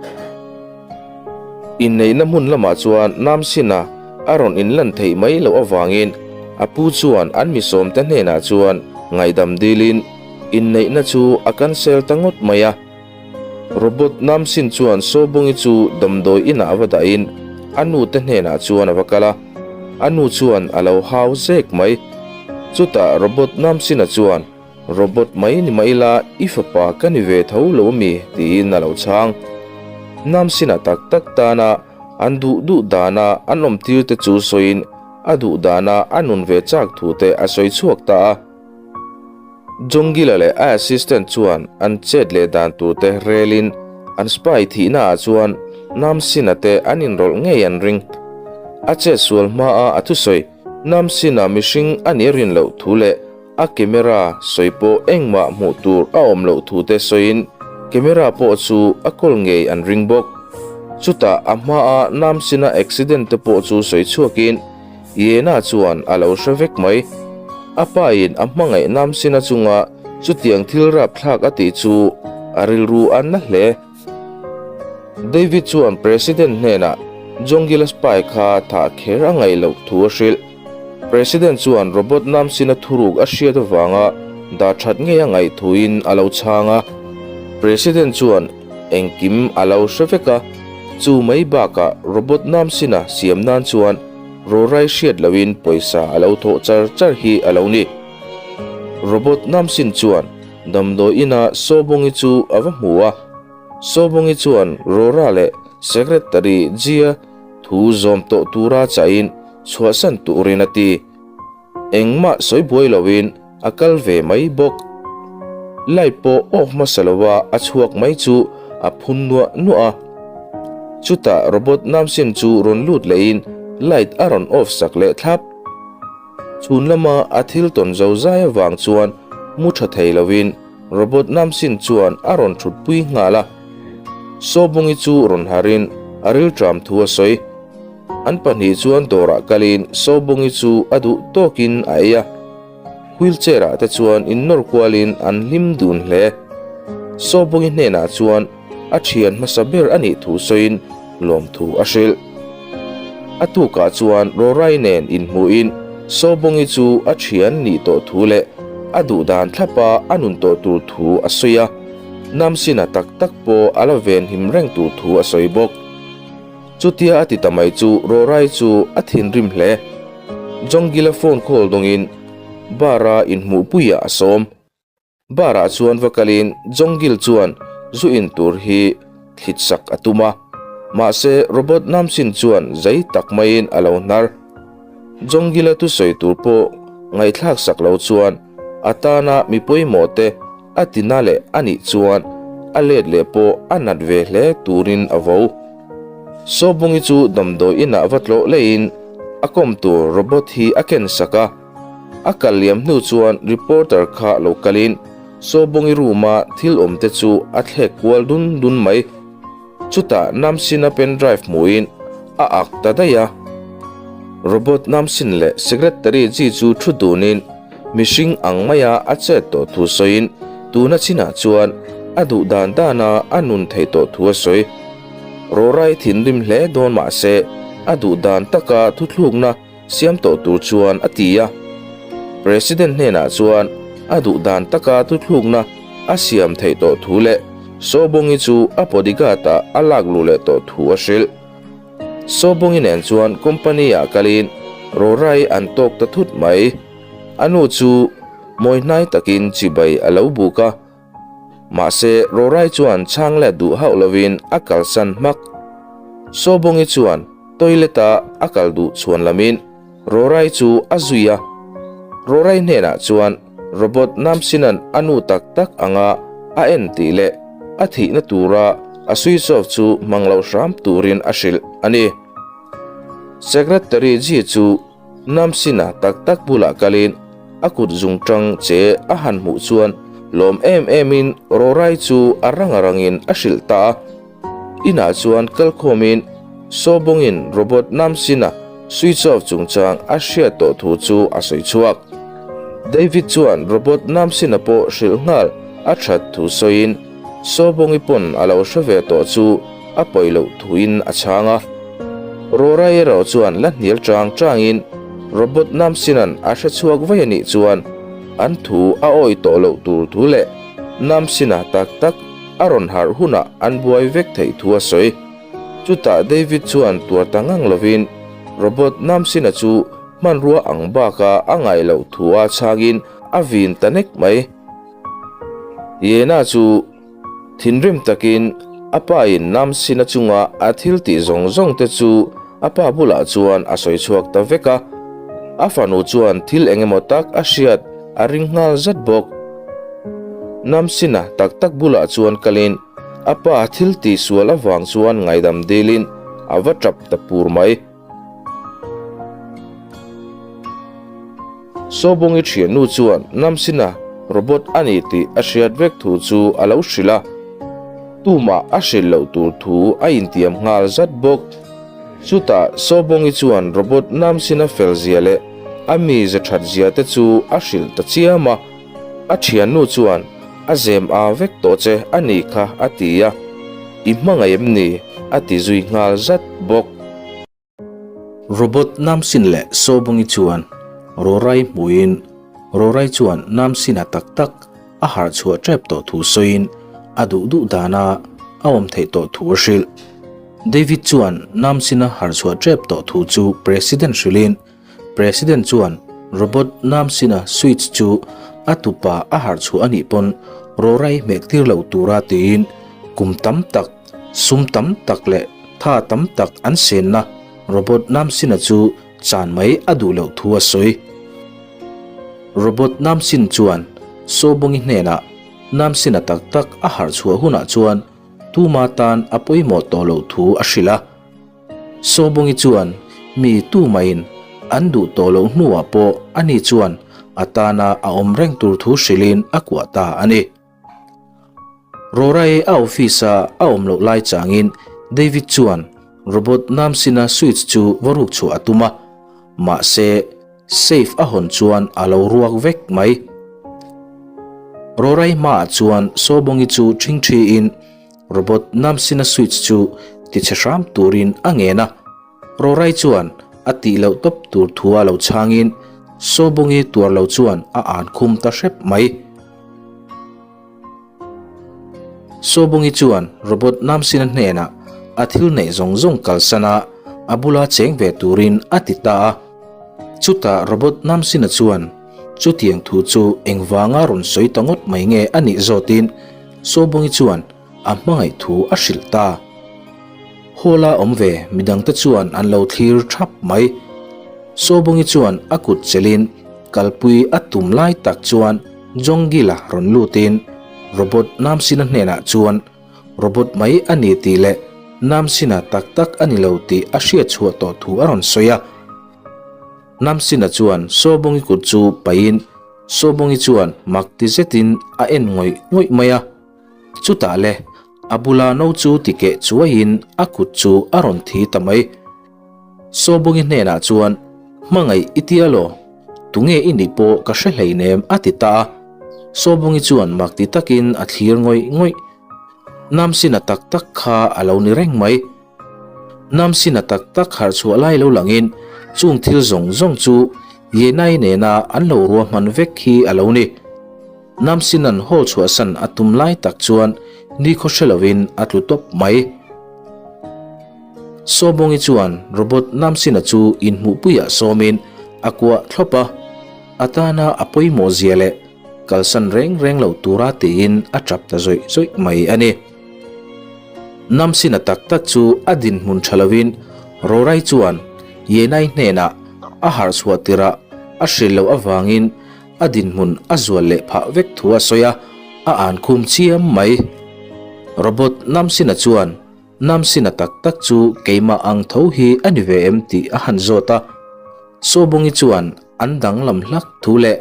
Inneihna hmun lamah chuan Namsina a rawn inlan theih mai loh avangin a pu chuan an misawmte hnenah chuan ngaihdam dilin inneihna chu a cancel ta ngawt mai a. Robot Namsin chuan Sawbungi chu damdawi inah a va dahin a nute hnenah chuan a va kal a, a nu chuan a lo hau zek mai. Chutah Robot Namsina chuan, Robot mai ni mah ila i fapa ka ni ve tho lo ami? tiin a lo chhang. Namsina tak tak tana an duh duh dana an awmtir te chu sawiin a duh dana a nun ve chak thu te a sawi chhuak ta a. Jongila leh a assistant chuan an chet leh dan tur te relin an spy thihna ah chuan Namsina te an inrawlh ngei an ring. A chet sual hma a a thusawi Namsina mihring a nih rin loh thu leh a camera sawi pawh engmah hmuh tur a awm loh thu te sawiin camera pawh chu a kawl ngei an ring bawk. Chutah a hma a Namsina accident te pawh chu sawi chhuakin Yena chuan a lo hre vek mai. A pain a hmangaih Namsina chunga chutiang thil rapthlak a tih chu a rilru a na hle. David chuan President hnenah Jongila spy kha thah kher a ngaih loh thu a hrilh. President chuan robot Namsina thuruk a hriat avanga dah that ngei a ngaih thuin a lo chhang a. President chuan engkim a lo hre vek a, chu mai bakah robot Namsina siam nan chuan Rawrai hriat loin pawisa a lo thawh char char hi a lo ni. Robot Namsin chuan damdawi inah Sawbungi chu a va hmu a. Sawbungi chuan Rora leh Secretary Jia thu zawm tawh tura chahin chhuahsan turin a ti. Engmah sawi buai loin. a kal ve mai bawk. Light pawh off hmasa lova a chhuak mai chu a phun nuah nuah a. Chutah robot Namsin chu rawn lut lehin light a rawn off sak leh thlap. Chhun lama a thil tawn zo zai avang chuan mu tha thei lovin robot Namsin chuan a rawn thutpui nghal a. Sawbungi chu rawn harin a rilṭam thu a sawi. An pahnih chuan dawrah kalin Sawbungi chu a duh tawkin a ei a. Wheelchair ah te chuan innawr kualin an hlim dun hle. Sawbungi hnenah chuan a thian hmasa ber a nih thu sawiin lawmthu a hrilh. A tukah chuan Rorai nen inhmuhin Sawbungi chu a thian nih tawh thu leh a duh dan thlapa a nun tawh tur thu a sawi a, Namsina tak tak pawh a la venhim reng tur thu a sawi bawk. Chutia a ti ta mai chu Rorai chu a thinrim hle. Jongila phone call dawngin bar-a inhmuhpuiah a sawm. Bar-ah chuan va kalin Jongil chuan zu in tur hi thlit sak a tum a. Mahse Robot Namsin chuan zei tak maiin a lo hnar. Jongila thusawi tur pawh ngaihthlak sak lo chuan a tana mi pawimawh te A ti na leh a nih chuan a let leh pawh a nat ve hle turin a vo. Sawbungi chu damdawi inah va tlawh leiin a kawm tur robot hi a ken sak a. A kal liam hnu chuan reporter kha lo kalin Sawbungi room-a thil awm te chu a thlek kual dun dun mai. Chutah Namsina pen drive hmuhin a ak ta daih a. Robot Namsin leh Secretary Ji chu thu dunin mihring ang maia a chet tawh thu sawiin tuna chinah chuan a duh dan dana a nun theih tawh thu a sawi. Rawrai thinrim hle dawn mah se a duh dan taka thuthlukna siam tawh tur chuan a ti a. President hnenah chuan a duh dan taka thuthlukna a siam theih tawh thu leh Sawbongi chu a bodyguard-ah a lak luh leh tawh thu a hrilh. Sawbongi nen chuan company-ah kalin rawrai an tawk ta thut mai. A nu chu mawihnai takin chibai a lo buk a. Mahse, Rorai chuan chhang let duh hauh lovin a kalsan hmak. Sawbongi chuan toilet-a a kal duh chhuan lamin Rorai chu a zui a. Rorai hnenah chuan robot Namsinan a nu tak tak anga a en tih leh a thihna tura a switch off chu hmang lo hram turin a hrilh a ni. Secretary Ji chu Namsina tak tak bulah kalin a kut zungtang che a han hmuh chuan lawm em emin Rawrai chu a rang a rangin a hrilh ta a. Inah chuan kalkhawmin Sawbawngin robot Namsina switch off chungchang a hriat tawh thu chu a sawi chhuak. David chuan robot Namsina pawh hrilh nghal a that thu sawiin Sawbawngi pawn a lo hre ve tawh chu a pawi loh thuin a chhang a. Rawrai erawh chuan la hnial chang changin Robot Namsinan a hre chhuak vai a nih chuan an thu a awi tawh loh tur thu leh Namsina tak tak a rawn harh hunah an buai vek theih thu a sawi. Chutah David chuan tuar ta ngang lovin Robot Namsina chu hmanrua ang baka a ngaih loh thu a chhangin a vin ta nek mai. Yena chu. Thinrim takin a pa in Namsina chunga a thil tih zawng zawng te chu a pa bulah chuan a sawi chhuak ta vek a. A fanu chuan thil eng emaw tak a hriat a ring nghal zat bawk. Namsina tak tak bulah chuan kalin a pa thil tih sual avang chuan ngaidam dilin a va tap ta pur mai. Sawbungi thiannu chuan Namsina robot a ni tih a hriat vek thu chu a lo hrilh a, tumah a hrilh loh tur thu a intiam nghal zat bawk. Chutah Sawbungi chuan robot Namsina fel zia leh a mize that zia te chu a hrilh ta chiam a, a thiannu chuan a zem a vek tawh che a nih kha a ti a, I hmangaih em ni? a ti zui nghal zat bawk. Robot Namsin leh Sawbungi chuan Rawrai hmuhin Rawrai chuan Namsina tak tak a harh chhuah tep tawh thu sawiin a duh duh dana a awm theih tawh thu a hrilh. David chuan Namsina harh chhuah tep tawh thu chu President hrilhin President chuan robot Namsina switch chu a tupa a harh chhuah a nih pawn rawrai hmeh tir lo tura tiin kum tam tak, sum tam tak leh tha tam tak an senna robot Namsina chu chan mai a duh loh thu a sawi. Robot Namsin chuan Sobongi hnenah Namsina tak tak a harh chhuah hunah chuan tuma tan a pawimawh tawh loh thu a hrilh a. Sobongi chuan mi tumahin an duh tawh loh hnuah pawh ani chuan a tana a awm reng tur thu hrilhin a kuah ta a ni. Rorai a office-a a awm loh lai changin David chuan robot Namsina switch chu va ruk chhuah a tum a, mahse safe a hawn chuan a lo ruak vek mai. Rorai hmaah chuan Sobongi chu ṭhingṭhiin robot Namsina switch chu tichhe hram turin a ngen a. Rorai chuan a tih loh tawp tur thua lo chhangin Sobongi tuar lo chuan a an khum ta hrep mai. Sobongi chuan robot Namsina hnenah a thil neih zawng zawng kalsan a, a bula cheng ve turin a ti ta a. Chutah robot Namsina chuan chutiang thu chu engvanga rawn sawi ta ngawt mai nge a nih zawtin Sobongi chuan a hmangaih thu a hrilh ta. Hall-a awm ve midangte chuan an lo thlir thap mai. Sobongi chuan a kut chelin kalpui a tum lai tak chuan Jongila rawn lutin Robot Namsina hnenah chuan Robot mai a ni tih leh Namsina tak tak a ni lo tih a hriat chhuah tawh thu a rawn sawi a. Namsina chuan Sobongi kut chu paihin Sobongi chuan mak ti zetin a en ngawih ngawih mai a. Chutah le, a bula no chu ti keh chuaiin a kut chu a rawn thi ta mai. Sawbungi hnenah chuan, Hmangaih i tia law? Tunge i nih pawh ka hre hleinem a ti ta a. Sawbungi chuan mak ti takin a thlir ngawih ngawih. Namsina tak tak kha a lo ni reng mai. Namsina tak tak harh chhuah lai lo langin chung thil zawng zawng chu Yenai nena an lo ruahman vek hi a lo ni. Namsinan hawl chhuahsan a tum lai tak chuan nikhaw hre lovin a tlu tawp mai. Sawbongi chuan robot Namsina chu inhmuhpuiah sawmin a kuah thlawp a, a tana a pawimawh zia leh kalsan reng reng lo tura tiin a tap ta zawih zawih mai a ni. Namsina tak tak chu a dinhmun tha lovin Rorai chuan Yenai hnenah a harh chhuah tirah a hrilh loh avangin A dinhmun a zual leh phah vek thu a sawi a, a an khum chiam mai. Robot Namsina chuan, Namsina tak tak chu keimah ang tho hi a ni ve em tih a han zawt a. Sawbungi chuan an danglam hlak thu leh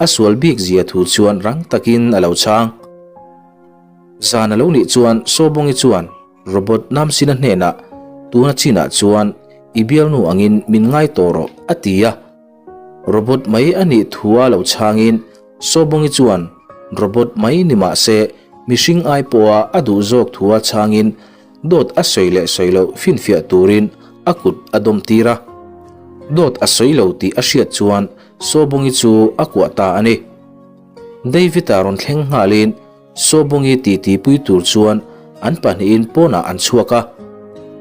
a sual bik zia thu chuan rang takin a lo chhang. Zan a lo nih chuan Sawbungi chuan Robot Namsina hnenah, Tuna chinah chuan i bialnu angin min ngai tawh rawh a ti a. Robot mai a nih thu a lo chhangin Sawbongi chuan robot mai ni mah se mihring ai pawha a duh zawk thu a chhangin dawt a sawi leh sawi loh finfiah turin a kut a dawm tir a. Dawt a sawi lo tih a hriat chuan Sawbongi chu a kuah ta a ni. David-a rawn thleng nghalin Sawbongi titi pui tur chuan an pahnihin pawnah an chhuak a.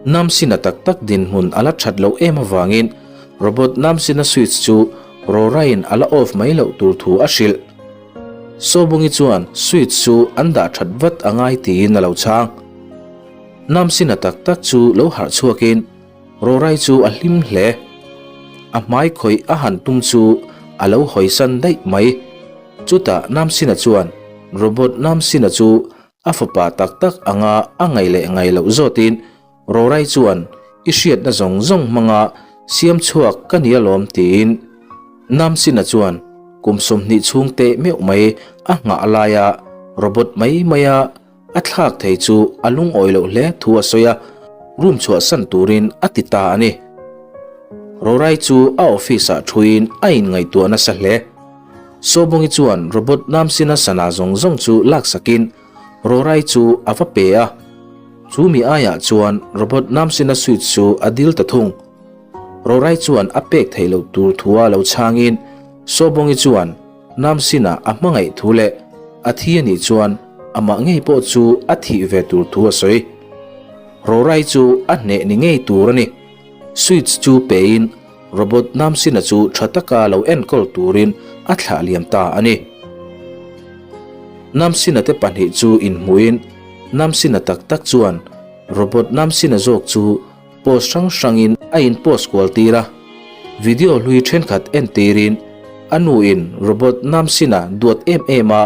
Namsina tak tak dinhmun a la that loh em avangin robot Namsina switch chu Rora-in a la off mai loh tur thu a hrilh. Sawbongi chuan switch chu an dah that vat a ngai tiin a lo chhang. Namsina tak tak chu lo harh chhuakin Rorai chu a hlim hle. A hmai khawih a han tum chu a lo hawisan daih mai. Chutah Namsina chuan Robot Namsina chu a fapa tak tak anga a ngaih leh ngaih loh zawtin Rorai chuan i hriatna zawng zawng hmanga siam chhuak ka ni alawm tiin Namsina chuan kum 20 chhung teh meuh mai a nghah laia robot mai maia A thlak thei chu a lungawi loh hle thu a sawi a, room chhuahsan turin a ti ta a ni. Rorai chu a office-ah thuin a inngaihtuah nasa hle. Sawbongi chuan robot Namsina sana zawng zawng chu laksakin Rorai chu a va pe a. Chu mi aiah chuan robot Namsina switch chu a dil ta thung. Rorai chuan a pek theih loh tur thua lo chhangin Sawbongi chuan Namsina a hmangaih thu leh a thi a nih chuan amah ngei pawh chu a thih ve tur thu a sawi. Rorai chu a hneh ni ngei tur a ni. Switch chu pein robot Namsina chu tha taka lo enkawl turin a thlah liam ta a ni. Namsina te pahnih chu inhmuhin Namsina tak tak chuan robot Namsina zawk chu Post hrang hrangin a in post kual tir a, video hlui thenkhat en tirin A nu-in robot Namsina duat em em a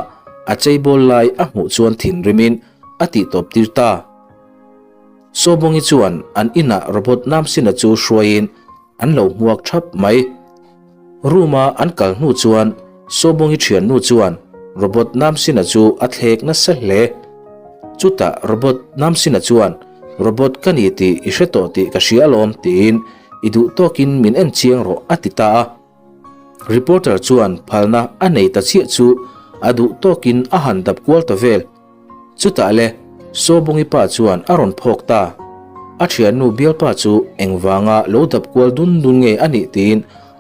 a cheibawl lai a hmuh chuan thinrimin a tihtawp tir ta. Sawbawngi chuan an inah robot Namsina chu hruaiin an lo hmuak thap mai. Room-a an kal hnu chuan Sawbawngi thiannu chuan robot Namsina chu a thlek nasa hle. Chutah robot Namsina chuan Robot ka ni tih i hre tawh tih ka hria alawm tiin i duh tawkin min en chiang rawh a ti ta a. Reporter chuan phalna a nei ta chiah chu a duh tawkin a han dap kual ta vel. Chutah le, Sawbungi pa chuan a rawn phawk ta. A thiannu bialpa chu engvanga lo dap kual dun dun nge a nih tiin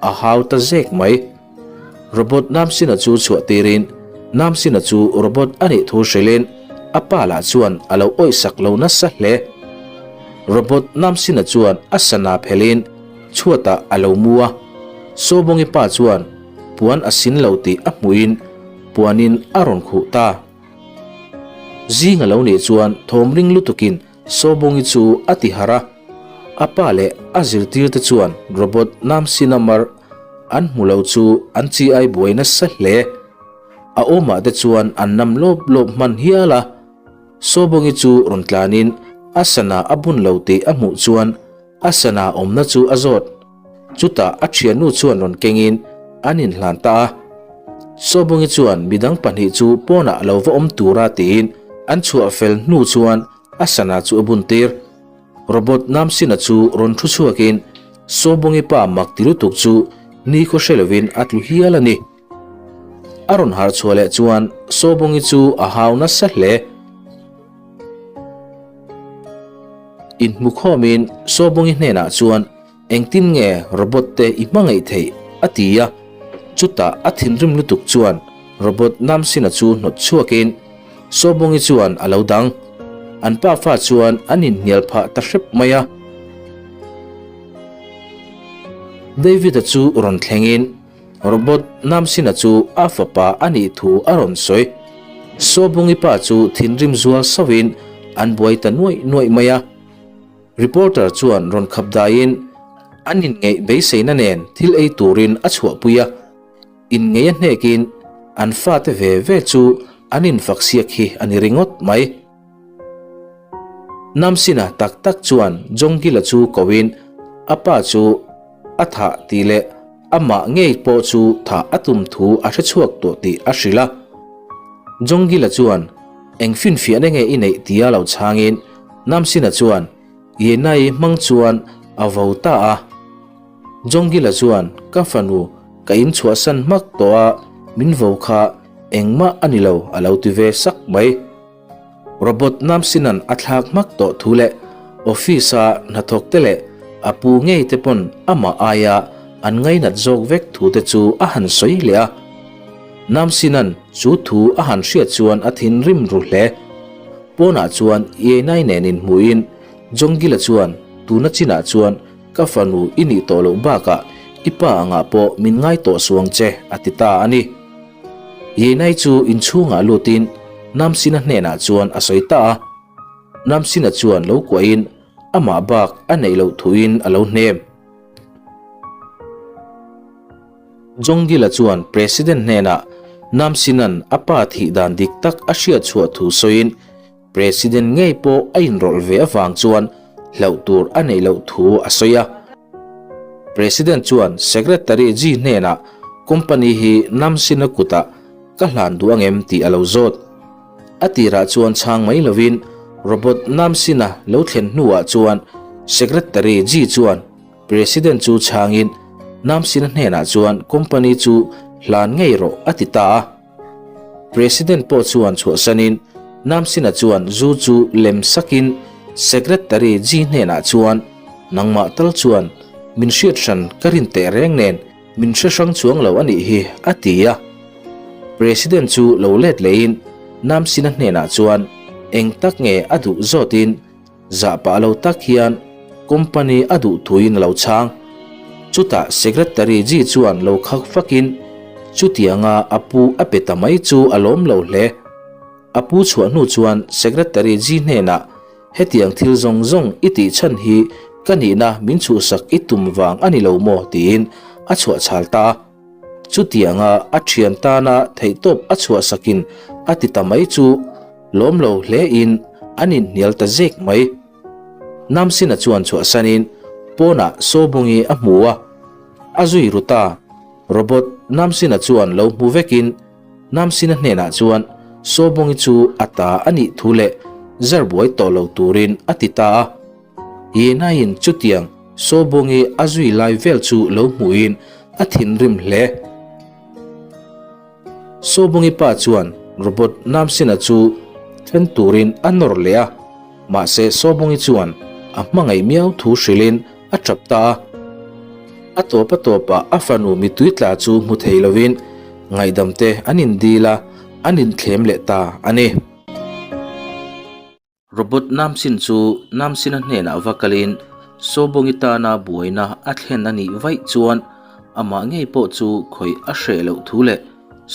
a hau ta zek mai. Robot Namsina chu chhuah tirin Namsina chu robot a nih thu hrilhin a pa lah chuan a lo awihsak lo nasa hle. Robot Namsina chuan a sana phelhin chhuatah a lo mu a. Sawbungi pa chuan puan a sin lo tih a hmuhin puanin a rawn khuh ta. Zing a lo nih chuan thawm ring lutukin Sawbungi chu a ti harh a, a pa leh a zirtirte chuan robot Namsina mar an hmu lo chu an chi ai buai nasa hle. A awmah te chuan an nam lawp lawp hman hial a, Sawbungi chu rawn tlanin a sana a bun lo tih a hmuh chuan a sana awmna chu a zawt. Chutah a thiannu chuan rawn kengin an inhlan ta a. Sawbungi chuan midang pahnih chu pawnah lo va awm tura tiin an chhuah fel hnu chuan a sana chu a bun tir. Robot Namsina chu rawn thu chhuakin Sawbungi pa mak ti lutuk chu nikhaw hre lovin a tlu hial a ni. A rawn harh chhuah leh chuan Sawbungi chu a hau nasa hle. Inhmukhawmin Sawbungi hnenah chuan Engtin nge robot te i hmangaih theih? a ti a. Chutah a thinrim lutuk chuan robot Namsina chu hnawt chhuakin Sawbungi chuan a lo dang. An pafa chuan an inhnial phah ta hrep mai a. David-a chu rawn thlengin Robot Namsina chu a fapa a nih thu a rawn sawi. Sawbungi pa chu thinrim zual sauhin an buai ta nuaih nuaih mai a. Reporter chuan rawn khap daiin an inngeih beiseina nen thil ei turin a chhuahpui a, inngeih a hnekin an fate ve ve chu an infaksiak hi a ni ringawt mai. Namsina tak tak chuan Jongila chu koin a pa chu a thah tih leh amah ngei pawh chu thah a tum thu a hre chhuak tawh tih a hrilh a. Jongila chuan eng finfiahna nge i neih tia lo chhangin Namsina chuan Yenai hmang chuan a vo ta a. Jongila chuan ka fanu ka in chhuahsan hmak tawh a, min vo kha engmah a ni lo a lo ti ve sak mai. Robot Namsinan a thlak hmak tawh thu leh office-a hnathawk te leh a pu ngei te pawn amah aia an ngainat zawk vek thu te chu a han sawi leh a. Namsinan chu thu a han hriat chuan a thinrim ru hle. Pawnah chuan Ienai nen inhmuhin Jongila chuan tuna chinah chuan ka fanu i nih tawh loh bakah i pa angah pawh min ngai tawh suang che a ti ta a ni. Yenai chu inchhungah lutin Namsina hnenah chuan a sawi ta a. Namsina chuan lo kuahin amah bak a neih loh thuin a lo hnem. Jongila chuan President hnenah Namsinan a pa thih dan dik tak a hriat chhuah thu sawiin President ngei pawh a inrawlh ve avang chuan hlauh tur a neih loh thu a sawi a. President chuan Secretary Ji hnenah company hi Namsina kutah ka hlan duh angem tih a lo zawt. A tirah chuan chhang mai lovin Robot Namsina lo thlen hnuah chuan Secretary Ji chuan President chu chhangin Namsina hnenah chuan company chu hlan ngei rawh a ti ta a. President pawh chuan chhuahsanin Namsina chuan zu chu lem sakin Secretary Ji hnenah chuan nangmah tal chuan min hriat hran ka rin teh reng nen min hre hrang chuang lo a nih hi a ti a. President chu lo let lehin Namsina hnenah chuan eng tak nge a duh zawtin Zah pah lo tak hian company a duh thuin a lo chhang. Chutah Secretary Ji chuan lo khak fakin chutianga a pu a pe ta mai chu a lawm lo hle. A pu chhuah hnu chuan Secretary Ji hnenah hetiang thil zawng zawng i tih chhan hi ka nihna min chhuhsak i tum vang a ni lo maw tiin a chhuah chhal ta a. Chutianga a thian tana theihtawp a chhuahsakin a ti ta mai chu lawm lo hlein an inhnial ta zek mai. Namsina chuan chhuahsanin pawnah Sawbungi a hmu a, a zui ru ta. Robot Namsina chuan lo hmu vekin Namsina hnenah chuan Sawbungi chu a ta a nih thu leh zar buai tawh lo turin a ti ta a. Yenaiin chutiang Sawbungi a zui lai vel chu lo hmuhin a thinrim hle. Sawbungi pa chuan Robot Namsina chu then turin a nawr leh a, mahse Sawbungi chuan a hmangaih miau thu hrilhin a tap ta a. A tawp a tawpah a fanu mitui tla chu hmu thei lovin ngaihdam te an indil a, an inthlem leh ta a ni. Robot Namsin chu Namsina hnenah va kalin Sawbongi tana buaina a thlen a nih vaih chuan amah ngei pawh chu khawih a hreh loh thu leh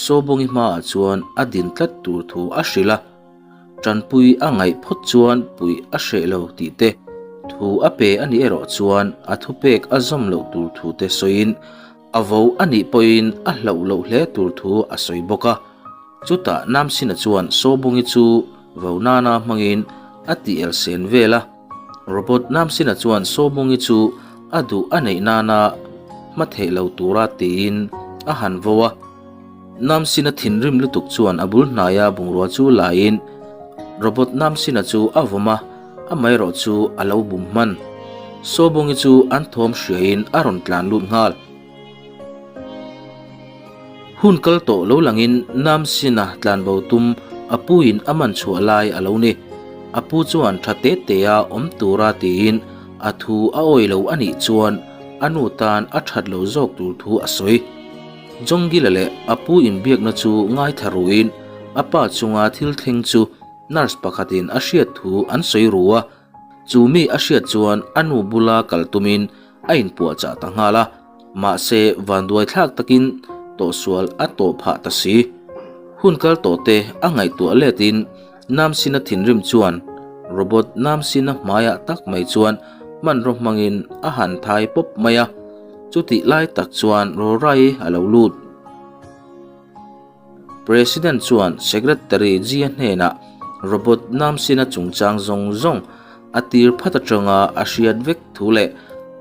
Sawbongi hmaah chuan a din tlat tur thu a hrilh a. Tanpui a ngaih phawt chuan puih a hreh lo tih te, thu a pe a nih erawh chuan a thupek a zawm loh tur thu te sawiin a vo a nih pawhin a hlauh loh hle tur thu a sawi bawk a. Chutah Namsina chuan Sawbungi chu vo nana hmangin a ti el sen vel a. Robot Namsina chuan Sawbungi chu a duh a neih nana hma theih lo tura tiin a han vo a. Namsina thinrim lutuk chuan a bul hnaia bungrua chu laiin Robot Namsina chu a vawm a, amaherawh chu a lo bum hman. Sawbungi chu an thawm hriain a rawn tlan lut nghal. Hun kal tawh lo langin Namsina tlanbo tum a puin a man chhuah lai a lo ni. A pu chuan tha te tea awm tura tiin a thu a awi lo a nih chuan a nu tan a that lo zawk tur thu a sawi. Jongila leh a pu inbiakna chu ngaithla ruin a pa chunga thil thleng chu nurse pakhatin a hriat thu an sawi ru a. Chu mi a hriat chuan a nu bula kal tumin a inpuahchah ta nghal a, mahse vanduai thlak takin tawhsual a tawh phah ta si. Hun kal tawh te a ngaihtuah letin Namsina thinrim chuan robot Namsina hmaiah tak mai chuan hmanraw hmangin a han thai pawp mai a, chutih lai tak chuan Rorai a lo lut. President chuan Secretary Jia hnenah robot Namsina chungchang zawng zawng a tir phat atanga a hriat vek thu leh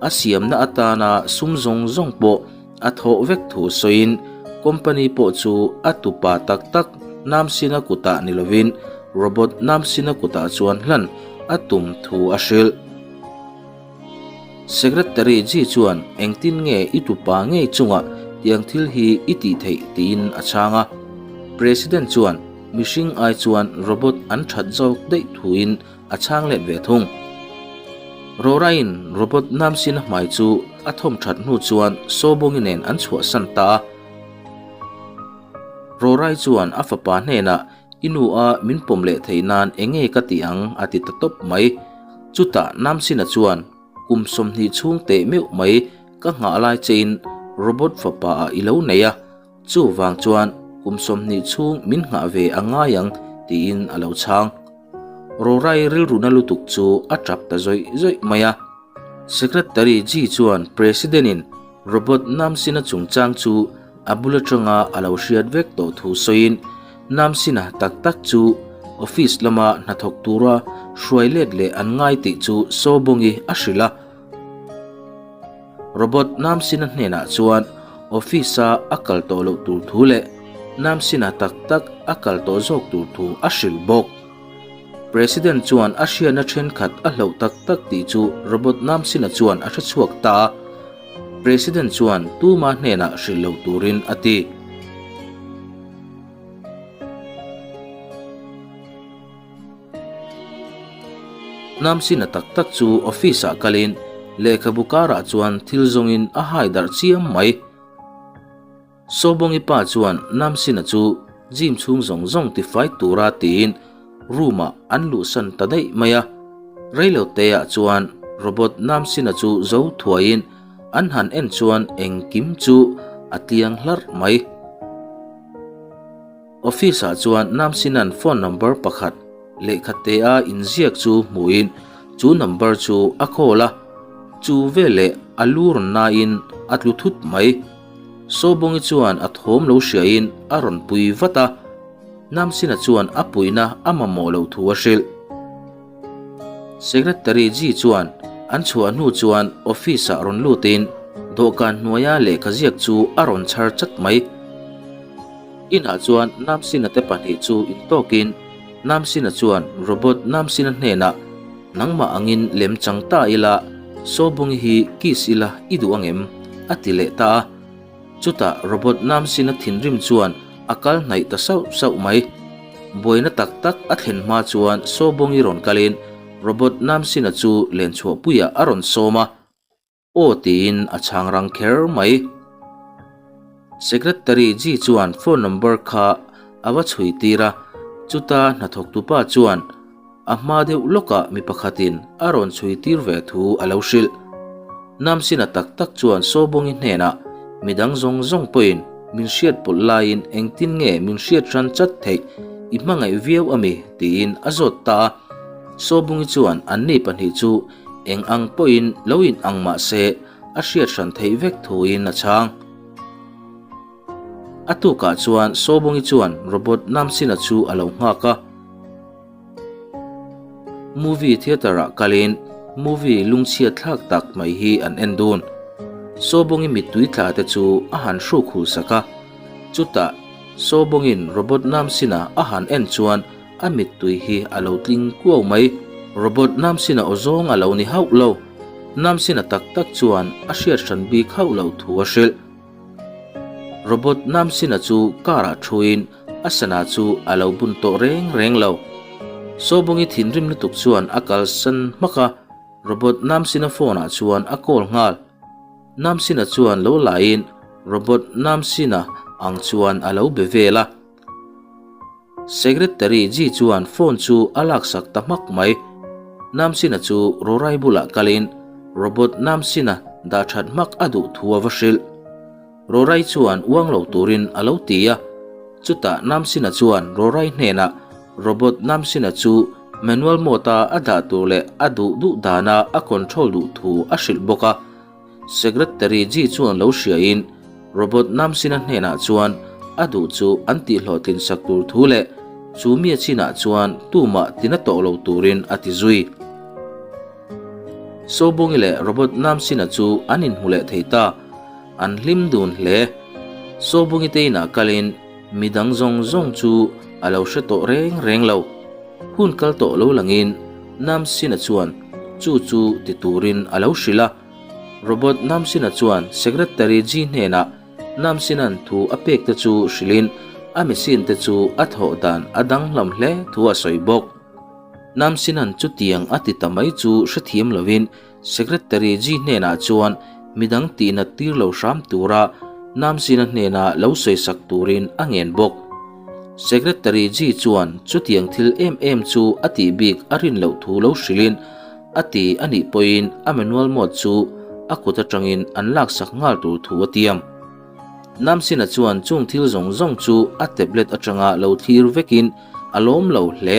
a siamna atana sum zawng zawng pawh a thawh vek thu sawiin company pawh chu a tupa tak tak Namsina kutah ni lovin robot Namsina kutah chuan hlan a tum thu a hrilh. Secretary Ji chuan engtin nge i tupa ngei chungah tiang thil hi i tih theih tiin a chhang a. President chuan mihring ai chuan robot an that zawk daih thuin a chhang let ve thung. Rora-in robot Namsina hmai chu a thawm that hnu chuan Sawbawngi nen an chhuahsan ta a. Rorai chuan a fapa hnenah I nu a min pawm leh theih nan eng nge ka tih ang a ti ta tawp mai. Chutah Namsina chuan kum 20 chhung teh meuh mai ka nghah lai chein robot fapa ah i lo nei a, chuvang chuan kum 20 chhung min nghah ve a ngai ang tiin a lo chhang. Rorai rilruna lutuk chu a tap ta zawih zawih mai a. Secretary Ji chuan President-in Robot Namsina chungchang chu a bul atanga a lo hriat vek tawh thu sawiin Namsina tak tak chu office lama hnathawk tura hruai let leh an ngai tih chu Sawbawngi a hrilh a. Robot Namsina hnenah chuan office-a a kal tawh loh tur thu leh Namsina tak tak a kal tawh zawk tur thu a hrilh bawk. President chuan a hriatna thenkhat a hlauh tak tak tih chu Robot Namsina chuan a hre chhuak ta a. President chuan tuma hnenah hrilh lo turin a ti. Namsina tak tak chu office-ah kalin lehkhabu karah chuan thil zawngin a hai darh chiam mai. Sawbawngi pa chuan Namsina chu gym chhung zawng zawng tifai tura tiin room ah an luhsan ta daih mai a. Reilote ah chuan robot Namsina chu zo thuaiin an han en chuan engkim chu a tliang hlarh mai. Office ah chuan Namsina'n phone number pakhat lehkha te a inziak chu hmuhin chu number chu a call a, chu veleh a lu rawn nain a tlu thut mai. Sawbawngi chuan a thawm lo hriain a rawn pui vat a, Namsina chuan a puihna a mamawh loh thu a hrilh. Secretary Ji chuan an chhuah hnu chuan office ah rawn lutin dawhkan hnuaia lehkha ziak chu a rawn chhar chat mai. Inah chuan Namsina te pahnih chu intawkin Namsina chuan Robot Namsina hnenah Nangmah angin lem chang ta ila, Sawbungi hi kiss ila i duh angem? a ti leh ta a. Chutah Robot Namsina thinrim chuan a kal hnaih ta sauh sauh mai. Buaina tak tak a thlen hma chuan Sawbungi rawn kalin Robot Namsina chu lenchhuahpuiah a rawn sawm a. Aw tiin a chhang rang kher mai. Secretary Ji chuan phone number kha a va chhui tir a, chuta hnathawktupa chuan a hma deuh lawkah mi pakhatin a rawn chhui tir ve thu a lo hrilh. Namsina tak tak chuan Sawbawngi hnenah midang zawng zawng pawhin min hriat pawlh laiin engtin nge min hriat hran chat theih i hmangaih viau ami tiin a zawt ta a. Sawbawngi chuan anni pahnih chu Eng ang pawhin lo in ang mah se a hriat hran theih vek thuin a chhang. A tukah chuan Sawbawngi chuan Robot Namsina chu a lo nghak a. Movie theatre ah kalin movie lungchhiat thlak tak mai hi an en dun. Sawbawngi mittui tla te chu a han hruk hul sak a. Chutah Sawbawngin Robot Namsina a han en chuan A mittui hi a lo tling kuau mai. Robot Namsina aw zawng a lo ni hauh lo. Namsina tak tak chuan a hriat hran bik hauh lo thu a hrilh. Robot Namsina chu car ah thuin a sana chu a lo bun tawh reng reng lo. Sawbungi thinrim lutuk chuan a kalsan hmak a, Robot Namsina phone ah chuan a call nghal. Namsina chuan lo laiin Robot Namsina ang chuan a lo be vel a. Secretary Ji chuan phone chu a laksak ta hmak mai. Namsina chu Rorai bulah kalin Robot Namsina dah that hmak a duh thu a va hrilh. Rorai chuan uang lo turin a lo ti a. Chutah Namsina chuan Rorai hnenah Robot Namsina chu manual mode-a a dah tur leh a duh duh dana a control duh thu a hrilh bawk a. Secretary Ji chuan lo hriain Robot Namsina hnenah chuan a duh chu an tihhlawhtlin sak tur thu leh chu mi a chinah chuan tumah tina tawh lo turin a ti zui. Sobongi leh Robot Namsina chu an inhmu leh thei ta, an hlim dun hle. Sobongi te inah kalin midang zawng zawng chu a lo hre tawh reng reng lo. Hun kal tawh lo langin Namsina chuan chu chu ti turin a lo hrilh a. Robot Namsina chuan Secretary Ji hnenah Namsina'n thu a pek te chu hrilhin a machine te chu a thawh dan a danglam hle thu a sawi bawk. Namsina'n chutiang a ti ta mai chu hrethiam lovin Secretary Ji hnenah chuan midang tihnat tir lo hram tura Namsina hnena lo sawisak turin a ngen bawk. Secretary Ji chuan chutiang thil em em chu a tih bik a rin loh thu lo hrilhin a ti a nih pawhin a manual mode chu a kut atangin an laksak nghal tur thu a tiam. Namsina chuan chung thil zawng zawng chu a tablet atanga lo thlir vekin a lawm lo hle.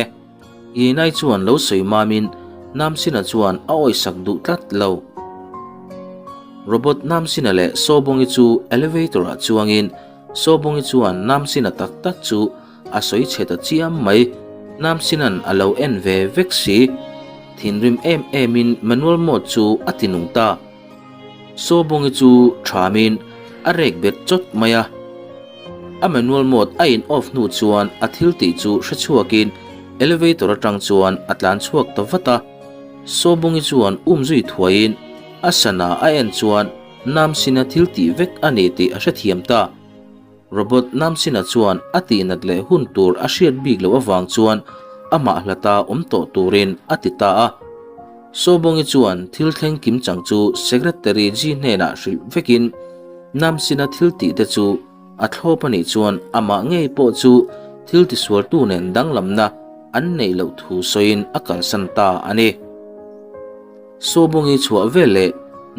Inai chuan lo sawi mamin Namsina chuan a awisak duh tlat lo. Robot Namsina leh Sawbawngi chu elevator ah chuangin Sawbawngi chuan Namsina tak tak chu a sawi chhe ta chiam mai. Namsina'n a lo en ve vek si. Thinrim em emin manual mode chu a ti nung ta. Sawbawngi chu thamin a rek bet chawt mai a. A manual mode a in off hnu chuan a thil tih chu hre chhuakin elevator atang chuan a tlan chhuak ta vat a. Sawbungi chuan um zui thuaiin a sana a en chuan Namsina thil tih vek a ni tih a hrethiam ta. Robot Namsina chuan a tihnat leh hun tur a hriat bik loh avang chuan amah hlata awm tawh turin a ti ta a. Sawbawngi chuan thil thleng kim chang chu Secretary Ji hnenah hrilh vekin Namsina thil tih te chu a thlawp a nih chuan amah ngei pawh chu thil tisualtu nen danglamna an neih loh thu sawiin a kalsan ta a ni. Sawbawngi chhuah veleh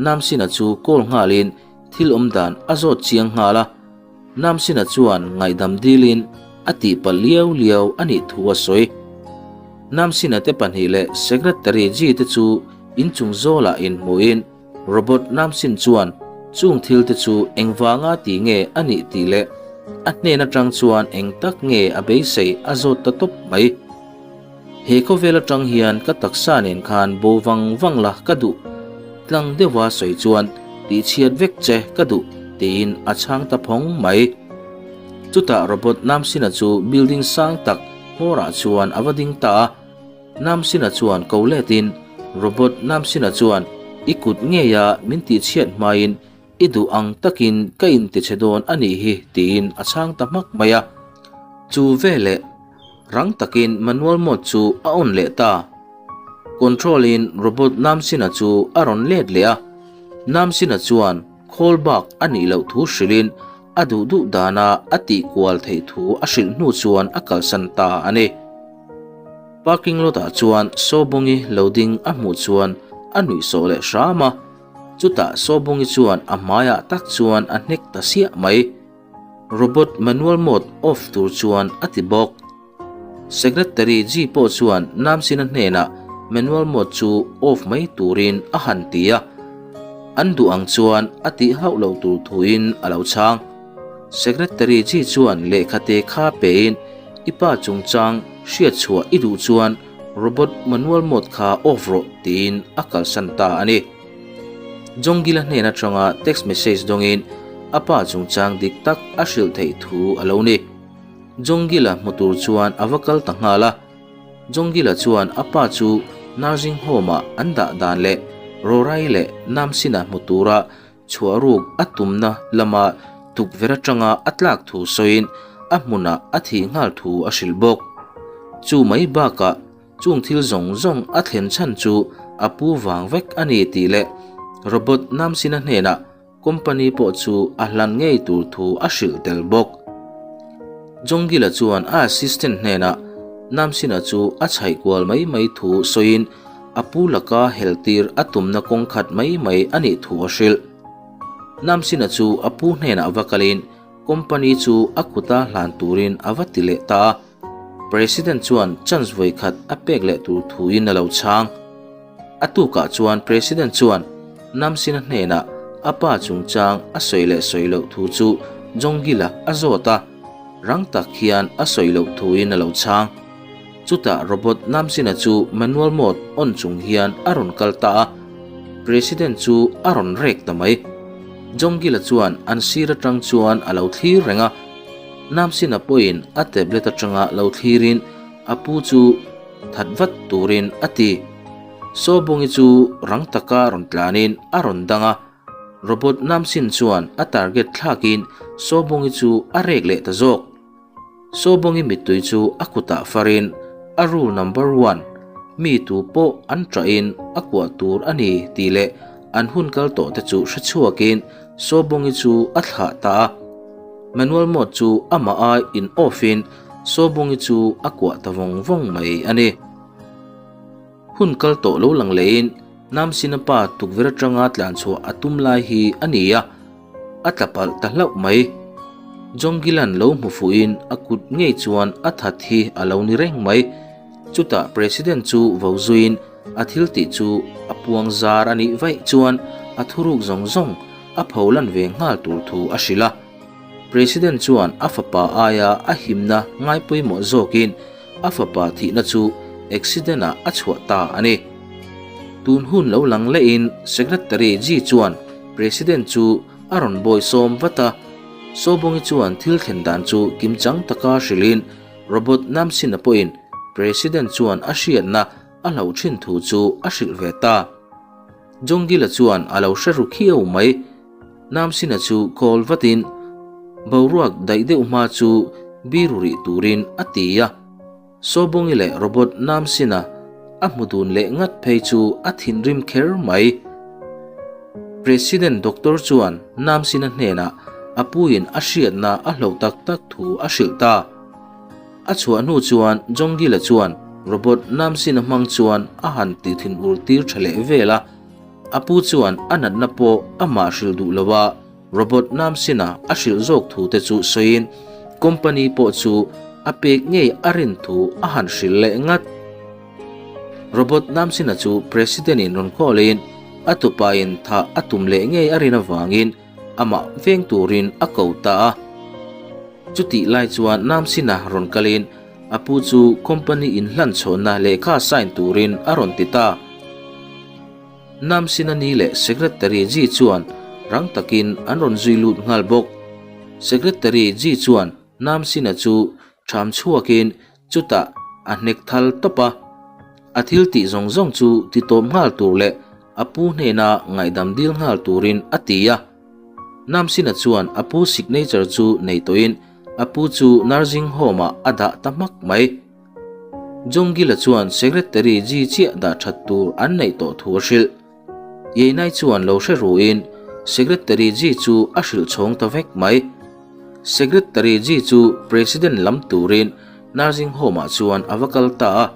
Namsina chu call nghalin Thil awm dan a zawt chiang nghal a, Namsina chuan ngaihdam dilin a tihpalh liau liau a nih thu a sawi. Namsina te pahnih leh Secretary Ji te chu inchung zawlah inhmuhin Robot Namsin chuan Chung thil te chu engvanga ti nge a nih tih leh a hnen atang chuan eng tak nge a beisei a zawt ta tawp mai. He khawvel atang hian ka taksa nen khan bo vang vang la ka duh tlang deuha sawi chuan tihchhiat vek che ka duh tiin a chhang ta phawng mai. Chutah robot Namsina chu building sang tak hmawrah chuan a va ding ta a. Namsina chuan ko letin Robot Namsina chuan i kut ngeia min tihchhiat hmain i duh ang takin ka intichhe dawn a nih hi tiin a chhang ta hmak mai a. Chu veleh rang takin manual mode chu a on leh ta. Control in Robot Namsina chu a rawn let leh a. Namsina chuan khawl bak a nih loh thu hrilhin a duh duh dana a tih kual theih thu a hrilh hnu chuan a kalsan ta a ni. Parking lot ah chuan Sawbungi lo ding a hmuh chuan a nuih sawh leh hram a, chutah Sawbungi chuan a hmaiah tak chuan a hnek ta siah mai. Robot manual mode off tur chuan a ti bawk. Secretary Ji pawh chuan Namsina hnenah manual mode chu off mai turin a han ti a, an duh ang chuan a tih hauh loh tur thuin a lo chhang. Secretary Ji chuan lehkha te kha pein I pa chungchang hriat chhuah i duh chuan robot manual mode kha off rawh tiin a kalsan ta a ni. Jongila hnen atanga text message dawngin a pa chungchang dik tak a hrilh theih thu a lo ni. Jongila hmu tur chuan a va kal ta nghal a. Jongila chuan a pa chu nursing home-ah an dah dan leh Rorai leh Namsina hmu tura Chhuah ruk a tumna lama tukverh atanga a tlak thu sawiin a hmunah a thih nghal thu a hrilh bawk. Chu mai bakah chung thil zawng zawng a thlen chhan chu a pu vang vek a ni tih leh Robot Namsina hnenah company pawh chu a hlan ngei tur thu a hrilh tel bawk. Jongila chuan a assistant hnenah Namsina chu a chhaih kual mai mai thu sawiin A pu laka heltir a tumna kawng khat mai mai a nih thu a hrilh. Namsina chu a pu hnenah va kalin company chu a kuta hlan turin a va ti leh ta a. President chuan chance vawi khat a pek leh tur thuin a lo chhang. A tukah chuan President chuan Namsina hnenah a pa chungchang a sawi leh sawi loh thu chu Jongila a zawt a, rang tak hian a sawi loh thuin a lo chhang. Chutah robot Namsina chu manual mode on chung hian a rawn kal ta a, President chu a rawn rek ta mai. Jongila chuan an sir atang chuan a lo thlir reng a, Namsina pawhin a tablet atanga lo thlirin a pu chu that vat turin a ti. Sawbungi chu rang taka rawn tlanin a rawn dang a, robot Namsin chuan a target thlakin Sawbungi chu a rek leh ta zawk. Sawbawngin mittui chu a kutah farin a rule number one, mi tu pawh an ṭahin a kuah tur a ni tih leh an hun kal tawh te chu hre chhuakin Sawbawngi chu a thlah ta a. Manual mode chu amah ai in off in Sawbawngi chu a kuah ta vawng vawng mai a ni. Hun kal tawh lo lang lehin Namsina pa tukverh atanga tlanchhuah a tum lai hi a ni a. A tla palh ta hlauh mai. Jonggilan lo hmu fuhin a kut ngei chuan a that hi a lo ni reng mai. Chutah President chu vo zuiin a thil tih chu a puang zar a nih vaih chuan a thuruk zawng zawng a pho lan ve nghal tur thu a hrilh a. President chuan a fapa aia a himna ngai pawimawh zawkin a fapa thihna chu accident ah a chhuah ta a ni. Tun hun lo lang lehin Secretary Ji chuan President chu a rawn bawi sawm vat a, Sawbawng'i chuan thil thlen dan chu kimchang taka hrilhin Robot Namsina pawhin President chuan a hriatna a hlauh thin thu chu a hrilh ve ta. Jongila chuan a lo hre ru khiau mai. Namsina chu call vatin boruak daih deuh hma chu biru rih turin a ti a. Sawbawng'i leh Robot Namsina a hmu dun leh ngat phei chu a thinrim kher mai. President Doctor chuan Namsina hnenah a puiin a hriatna a hloh tak tak thu a hrilh ta. A chhuah hnu chuan Jongila chuan robot Namsina hmang chuan a han ti thin ur tir tha leh vel a. A pu chuan a natna pawh amah hrilh duh lo a, robot Namsina a hrilh zawk thu te chu sawiin company pawh chu a pek ngei a rin thu a han hrilh leh ngat. Robot Namsina chu President in rawn call in a tupa in thah a tum leh ngei a rin avangin. amah veng turin a ko ta a. Chutih lai chuan Namsina rawn kalin a pu chu company inhlan chhawnna lehkha sign turin a rawn ti ta. Namsina ni leh Secretary Ji chuan rang takin an rawn zui lut nghal bawk. Secretary Ji chuan Namsina chu ṭham chhuakin Chutah a hnek thal tawp a, a thil tih zawng zawng chu ti tawp nghal tur leh a pu hnena ngaihdam dil nghal turin a ti a. Namsina chuan a pu signature chu nei tawhin a pu chu nursing home-ah a dah ta hmak mai. Jongila chuan secretary Ji chiah dah that tur an neih tawh thu a hrilh. Yeinai chuan lo hre ruin Secretary Ji chu a hrilh chhawng ta vek mai. Secretary Ji chu President lam turin Nursing Home ah chuan a va kal ta a,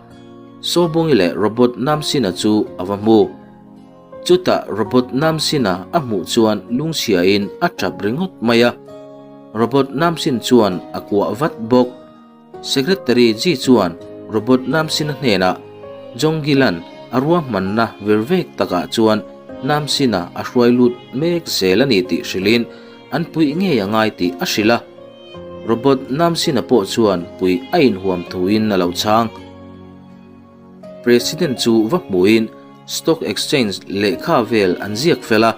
Sobungi leh Robot Namsina chu a va hmu. Chutah Robot Namsina a hmuh chuan lungchhiain a tap ringawt mai a, Robot Namsin chuan a kuah vat bawk. Secretary Ji chuan Robot Namsina hnenah Jonggilan a ruahmanna vir vek takah chuan Namsina a hruai lut mek zel a ni tih hrilhin an puih ngei a ngai tih a hrilh a. Robot Namsina pawh chuan puih a inhuam thuin a lo chhang. President chu va hmuhin Stock Exchange lehkha vel an ziak fel a,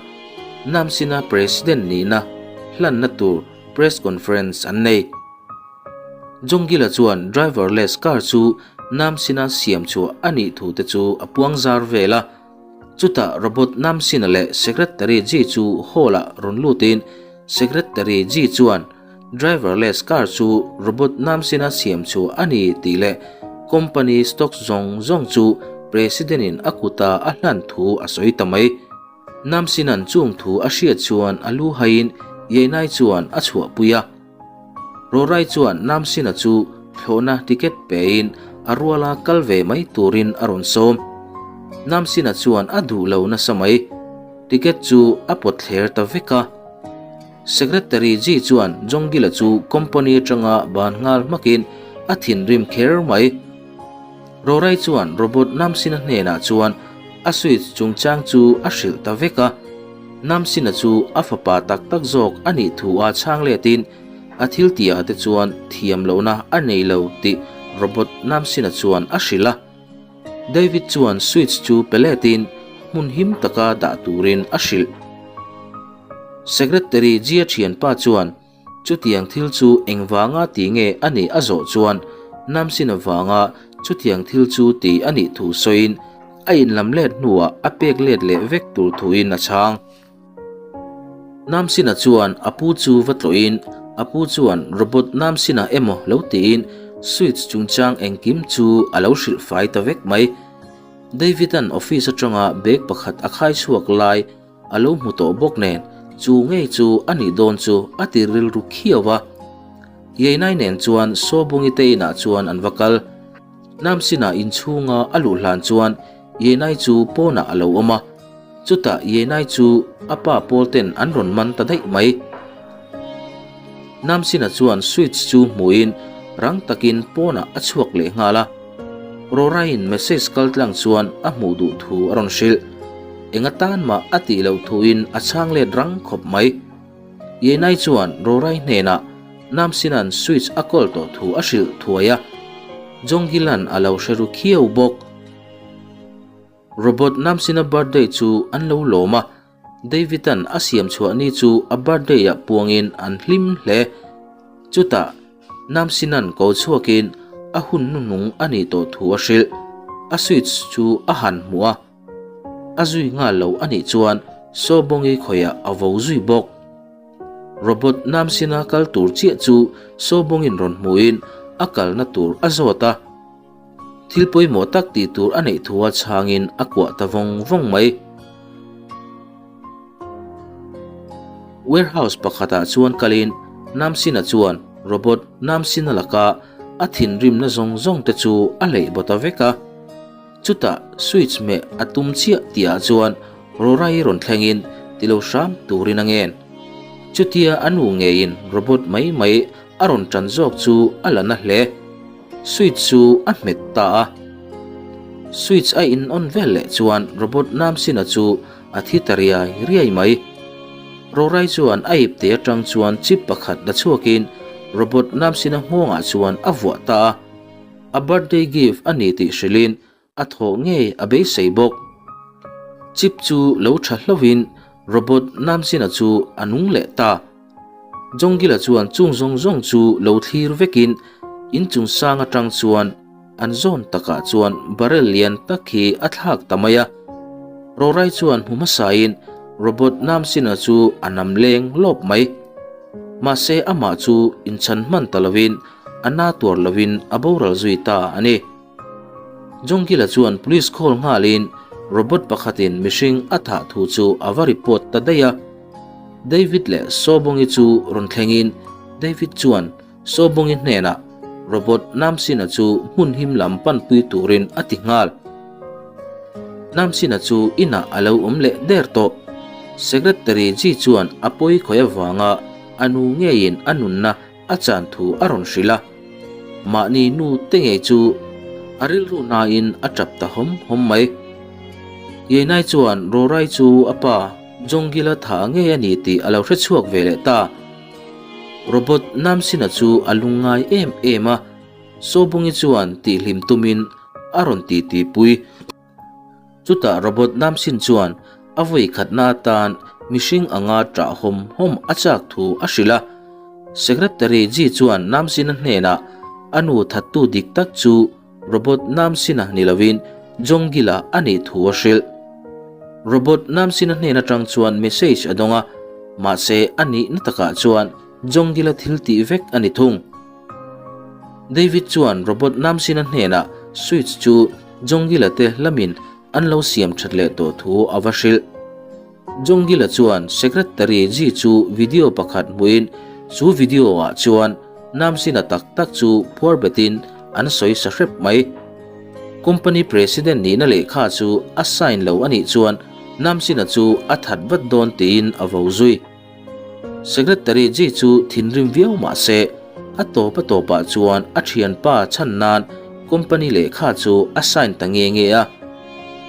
Namsina President nihna hlanna tur press conference an nei. Jongila chuan driverless car chu Namsina siam chhuah a nih thu te chu a puang zar vel a. Chutah robot Namsina leh Secretary Ji chu hall-ah rawn lutin Secretary Ji chuan driverless car chu robot Namsina siam chhuah a ni tih leh company stock zawng zawng chu President-in a kuta a hlan thu a sawi ta mai. Namsina'n chung thu a hriat chuan a lu haiin Yeinai chuan a chhuahpui a. Rawrai chuan Namsina chu thlawhna ticket pein a ruala kal ve mai turin a rawn sawm. Namsina chuan a duh lo nasa mai. Ticket chu a pawt thler ta vek a. Secretary Ji chuan Jongila chu company atanga ban nghal hmakin a thinrim kher mai. Rawrai chuan Robot Namsina hnenah chuan a switch chungchang chu a hrilh ta vek a. Namsina chu a fapa tak tak zawk a nih thu a chhang letin a thil tihah te chuan thiam lohna a nei lo tih Robot Namsina chuan a hrilh a. David chuan switch chu pe letin hmun him taka dah turin a hrilh. Secretary Jia thianpa chuan Chutiang thil chu engvanga ti nge a nih a zawh chuan Namsin avanga chutiang thil chu ti a nih thu sawiin a inlam let hnuah a pek let leh vek tur thuin a chhang. Namsina chuan a pu chu va tlawhin a pu chuan robot Namsina emaw lo tiin switch chungchang engkim chu a lo hrilh fai ta vek mai. David-a'n office atanga bag pakhat a khai chhuak lai A lo hmu tawh bawk nen chu ngei chu a nih dawn chu a ti rilru khiau a. Yeinai nen chuan Sawbungi te inah chuan an va kal. Namsinah inchhunga a luh hlan chuan Yeinai chu pawnah a lo awm a. Chutah Yeinai chu a pa pawl ten an rawn man ta daih mai. Namsina chuan switch chu hmuhin rang takin pawnah a chhuak leh nghal a. Roraiin message kal tlang chuan a hmuh duh thu a rawn hrilh. Enga tan mah a tih loh thuin a chhang let rang khawp mai. Yenai chuan Rorai hnenah Namsina'n switch a kawl tawh thu a hrilh thuai a. Jonggila'n a lo hre ru khiau bawk. Robot Namsina birthday chu an lo lawm a. David-a'n a siam chhuah ni chu a birthday-ah puangin an hlim hle. Chutah, Namsina'n ko chhuakin a hun hnuhnung a nih tawh thu a hrilh. A switch chu a han hmuh a, a zui nghal lo a nih chuan Sawbawngi khawiah a vo zui bawk. Robot Namsina kal tur chiah chu Sawbawngin rawn hmuhin a kalna tur a zawt a. Thil pawimawh tak tih tur a neih thua chhangin a kuah ta vawng vawng mai. Warehouse pakhatah chuan kalin Namsina chuan robot Namsina laka a thinrimna zawng zawng te chu a leih baw ta vek a. Chutah switch meh a tum chiah tihah chuan Rorai rawn thlengin ti lo hram turin a ngen. Chutia a nu ngeiin robot mai mai a rawn tan zawk chu a la na hle. Switch chu a hmet ta a. Switch a in on vel leh chuan robot Namsina chu a thi ta riai riai mai. Rorai chuan a ipte atang chuan chip pakhat la chhuakin robot Namsina nghawngah chuan a vuah ta a. A birthday gift a ni tih hrilhin a thawh ngei a beisei bawk. Chip chu lo tha hlauhin robot Namsina chu a nung leh ta. Jongila chuan chung zawng zawng chu lo thlir vekin inchung sang atang chuan An zawn takah chuan barrel lian tak hi a thlak ta mai a. Rorai chuan hmu hmasain robot Namsina chu a nam leng lawp mai. Mahse amah chu inchhan hman ta lovin a na tuar lovin a boral zui ta a ni. Jongkila chuan police call nghalin robot pakhatin mihring a thah thu chu a va report ta daih a. David leh Sobongi chu rawn thlengin David chuan Sawbungi hnenah Robot Namsina chu hmun him lam panpui turin a ti nghal. Namsina chu inah a lo awm leh der tawh. Secretary Ji chuan a pawi khawih avanga a nu ngeiin a nunna a chan thu a rawn hrilh a. Mahni nu te ngei chu a rilru nain a tap ta hawm hawm mai. Yeinai chuan Rorai chu a pa Jongila thah ngei a ni tih a lo hrechhuak ve leh ta. Robot Namsina chu a lungngai em em a, Sobungi chuan tihhlim tumin a rawn titi pui. Chutah Robot Namsin chuan a vawi khatna atan mihring anga ṭah hawm hawm a chak thu a hrilh a. Secretary Ji chuan Namsina hnenah a nu thattu dik tak chu Robot Namsina ni lovin Jongila a nih thu a hrilh. Robot Namsina hnen atang chuan message a dawng a, mahse a nihna takah chuan Jongila thil tih vek a ni thung. David chuan Robot Namsina hnenah switch chu Jongila te lamin an lo siam that leh tawh thu a va hrilh. Jongila chuan Secretary Ji chu video pakhat hmuhin chu video ah chuan Namsina tak tak chu phuar betin an sawi sa hrep mai. Company President nihna lehkha chu a sign lo a nih chuan Namsina chu a that vat dawn tiin a vo zui. Secretary Ji chu thinrim viau mah se a tawp a tawpah chuan a thianpa chhan nan company lehkha chu a sign ta nge nge a.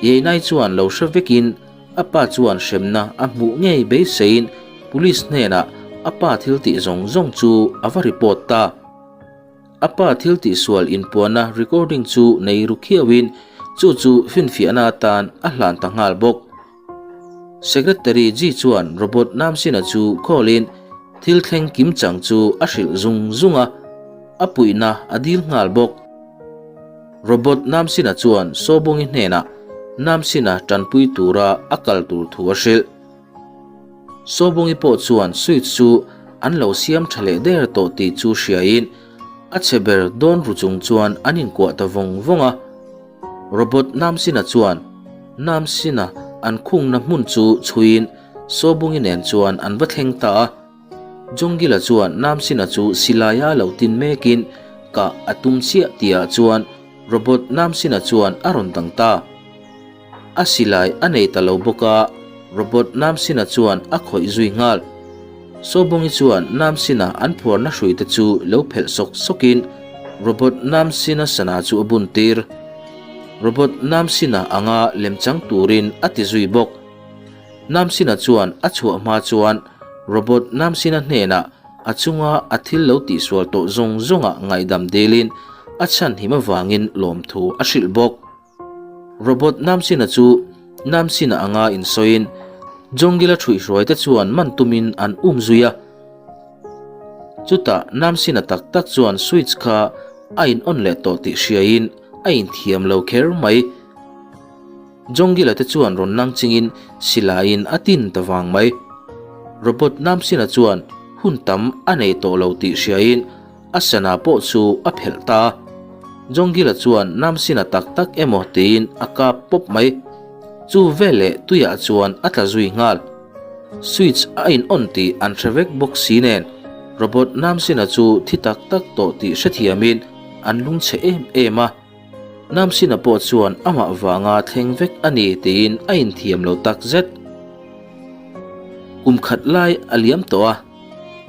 Yeinai chuan lo hre vekin A pa chuan hremna a hmuh ngei beiseiin police hnenah a pa thil tih zawng zawng chu a va report ta. A pa thil tihsual inpuanna recording chu nei ru khiauin chu chu finfiahna atan a hlan ta nghal bawk. Secretary Ji chuan Robot Namsina chu call-in thil thleng kim chang chu a hrilh zung zung a, a puihna a dil nghal bawk. Robot Namsina chuan Sobongi hnenah Namsina tanpui tura a kal tur thu a hrilh. Sobongi pawh chuan switch chu an lo siam tha leh der tawh tih chu hriain a chhe ber dawn ru chung chuan an inkuah ta vawng vawng a. Robot Namsina chuan Namsina an khungna hmun chu chhuiin Sobongi nen chuan an va thleng ta a. Jongila chuan Namsina chu silaia lo tin mekin kah a tum chiah tihah chuan Robot Namsina chuan a rawn dang ta. A silai a nei ta lo bawk a, Robot Namsina chuan a khawih zui nghal. Sobongi chuan Namsina an phuarna hruite chu lo phelh sawk sawkin Robot Namsina sana chu a bun tir. Robot Namsina anga lemchang turin a ti zui bawk. Namsina chuan a chhuah hma chuan Robot Namsina hnenah a chunga a thil lo tihsual tawh zawng zawngah ngaihdam dilin a chhan him avangin lawmthu a hrilh bawk. Robot Namsina chu Namsina anga insawiin Jongila ṭhuihhruaite chuan man tumin an um zui a. Chutah Namsina tak tak chuan switch kha a in on leh tawh tih hriaiin a inthiam lo kher mai. Jongila te chuan rawn nang chingin silaiin a tin ta vang mai. Robot Namsina chuan hun tam a nei tawh lo tih hriaiin a sana pawh chu a phelh ta. Jongila chuan Namsina tak tak emaw tiin a kap pawp mai. Chu veleh tuiah chuan a tla zui nghal. Switch a in on tih an hre vek bawk si nen Robot Namsina chu thi tak tak tawh tih hrethiamin an lungchhe em em a. Namsina pawh chuan amah vanga thleng vek a ni tiin a inthiam lo tak zet. Kum khat lai a liam tawh a,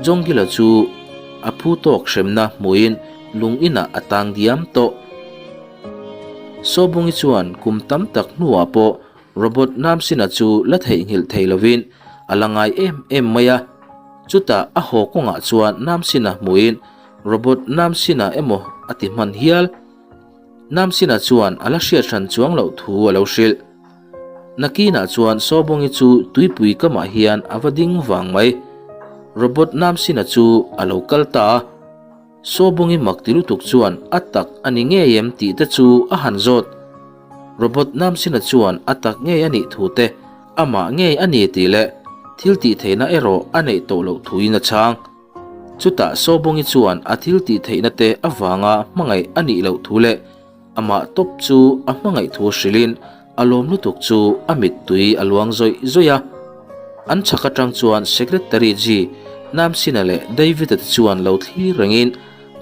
Jongila chu a phu tawk hremna hmuhin lung inah a tang diam tawh. Sobungi chuan kum tam tak hnuah pawh Robot Namsina chu la theihnghilh thei lovin A la ngai em em mai a. Chutah a haw kawngah chuan Namsina hmuhin Robot Namsina emaw a ti hman hial. Namsina chuan a la hriat hran chuang loh thu a lo hrilh. Nakinah chuan Sawbawngi chu tuipui kamah hian a va ding vang mai. Robot Namsina chu a lo kal ta a. Sawbawngi mak ti lutuk chuan a tak a ni ngei em tih te chu a han zawt. Robot Namsina chuan a tak ngei a nih thu te, amah ngei a ni tih leh thil tih theihna erawh a neih tawh loh thuin a chhang. Chutah Sawbawngi chuan a thil tih theihna te avanga hmangaih a nih loh thu leh amah tawp chu a hmangaih thu hrilhin a lawm lutuk chu a mittui a luang zawih zawih a. An chhak atang chuan Secretary Ji, Namsina leh David-a te chuan lo thlir rengin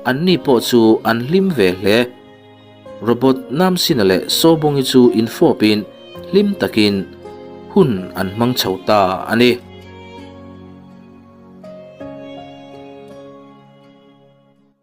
anni pawh chu an hlim ve hle. Robot Namsina leh Sawbawngi chu infawpin hlim takin hun an hmang chho ta a ni.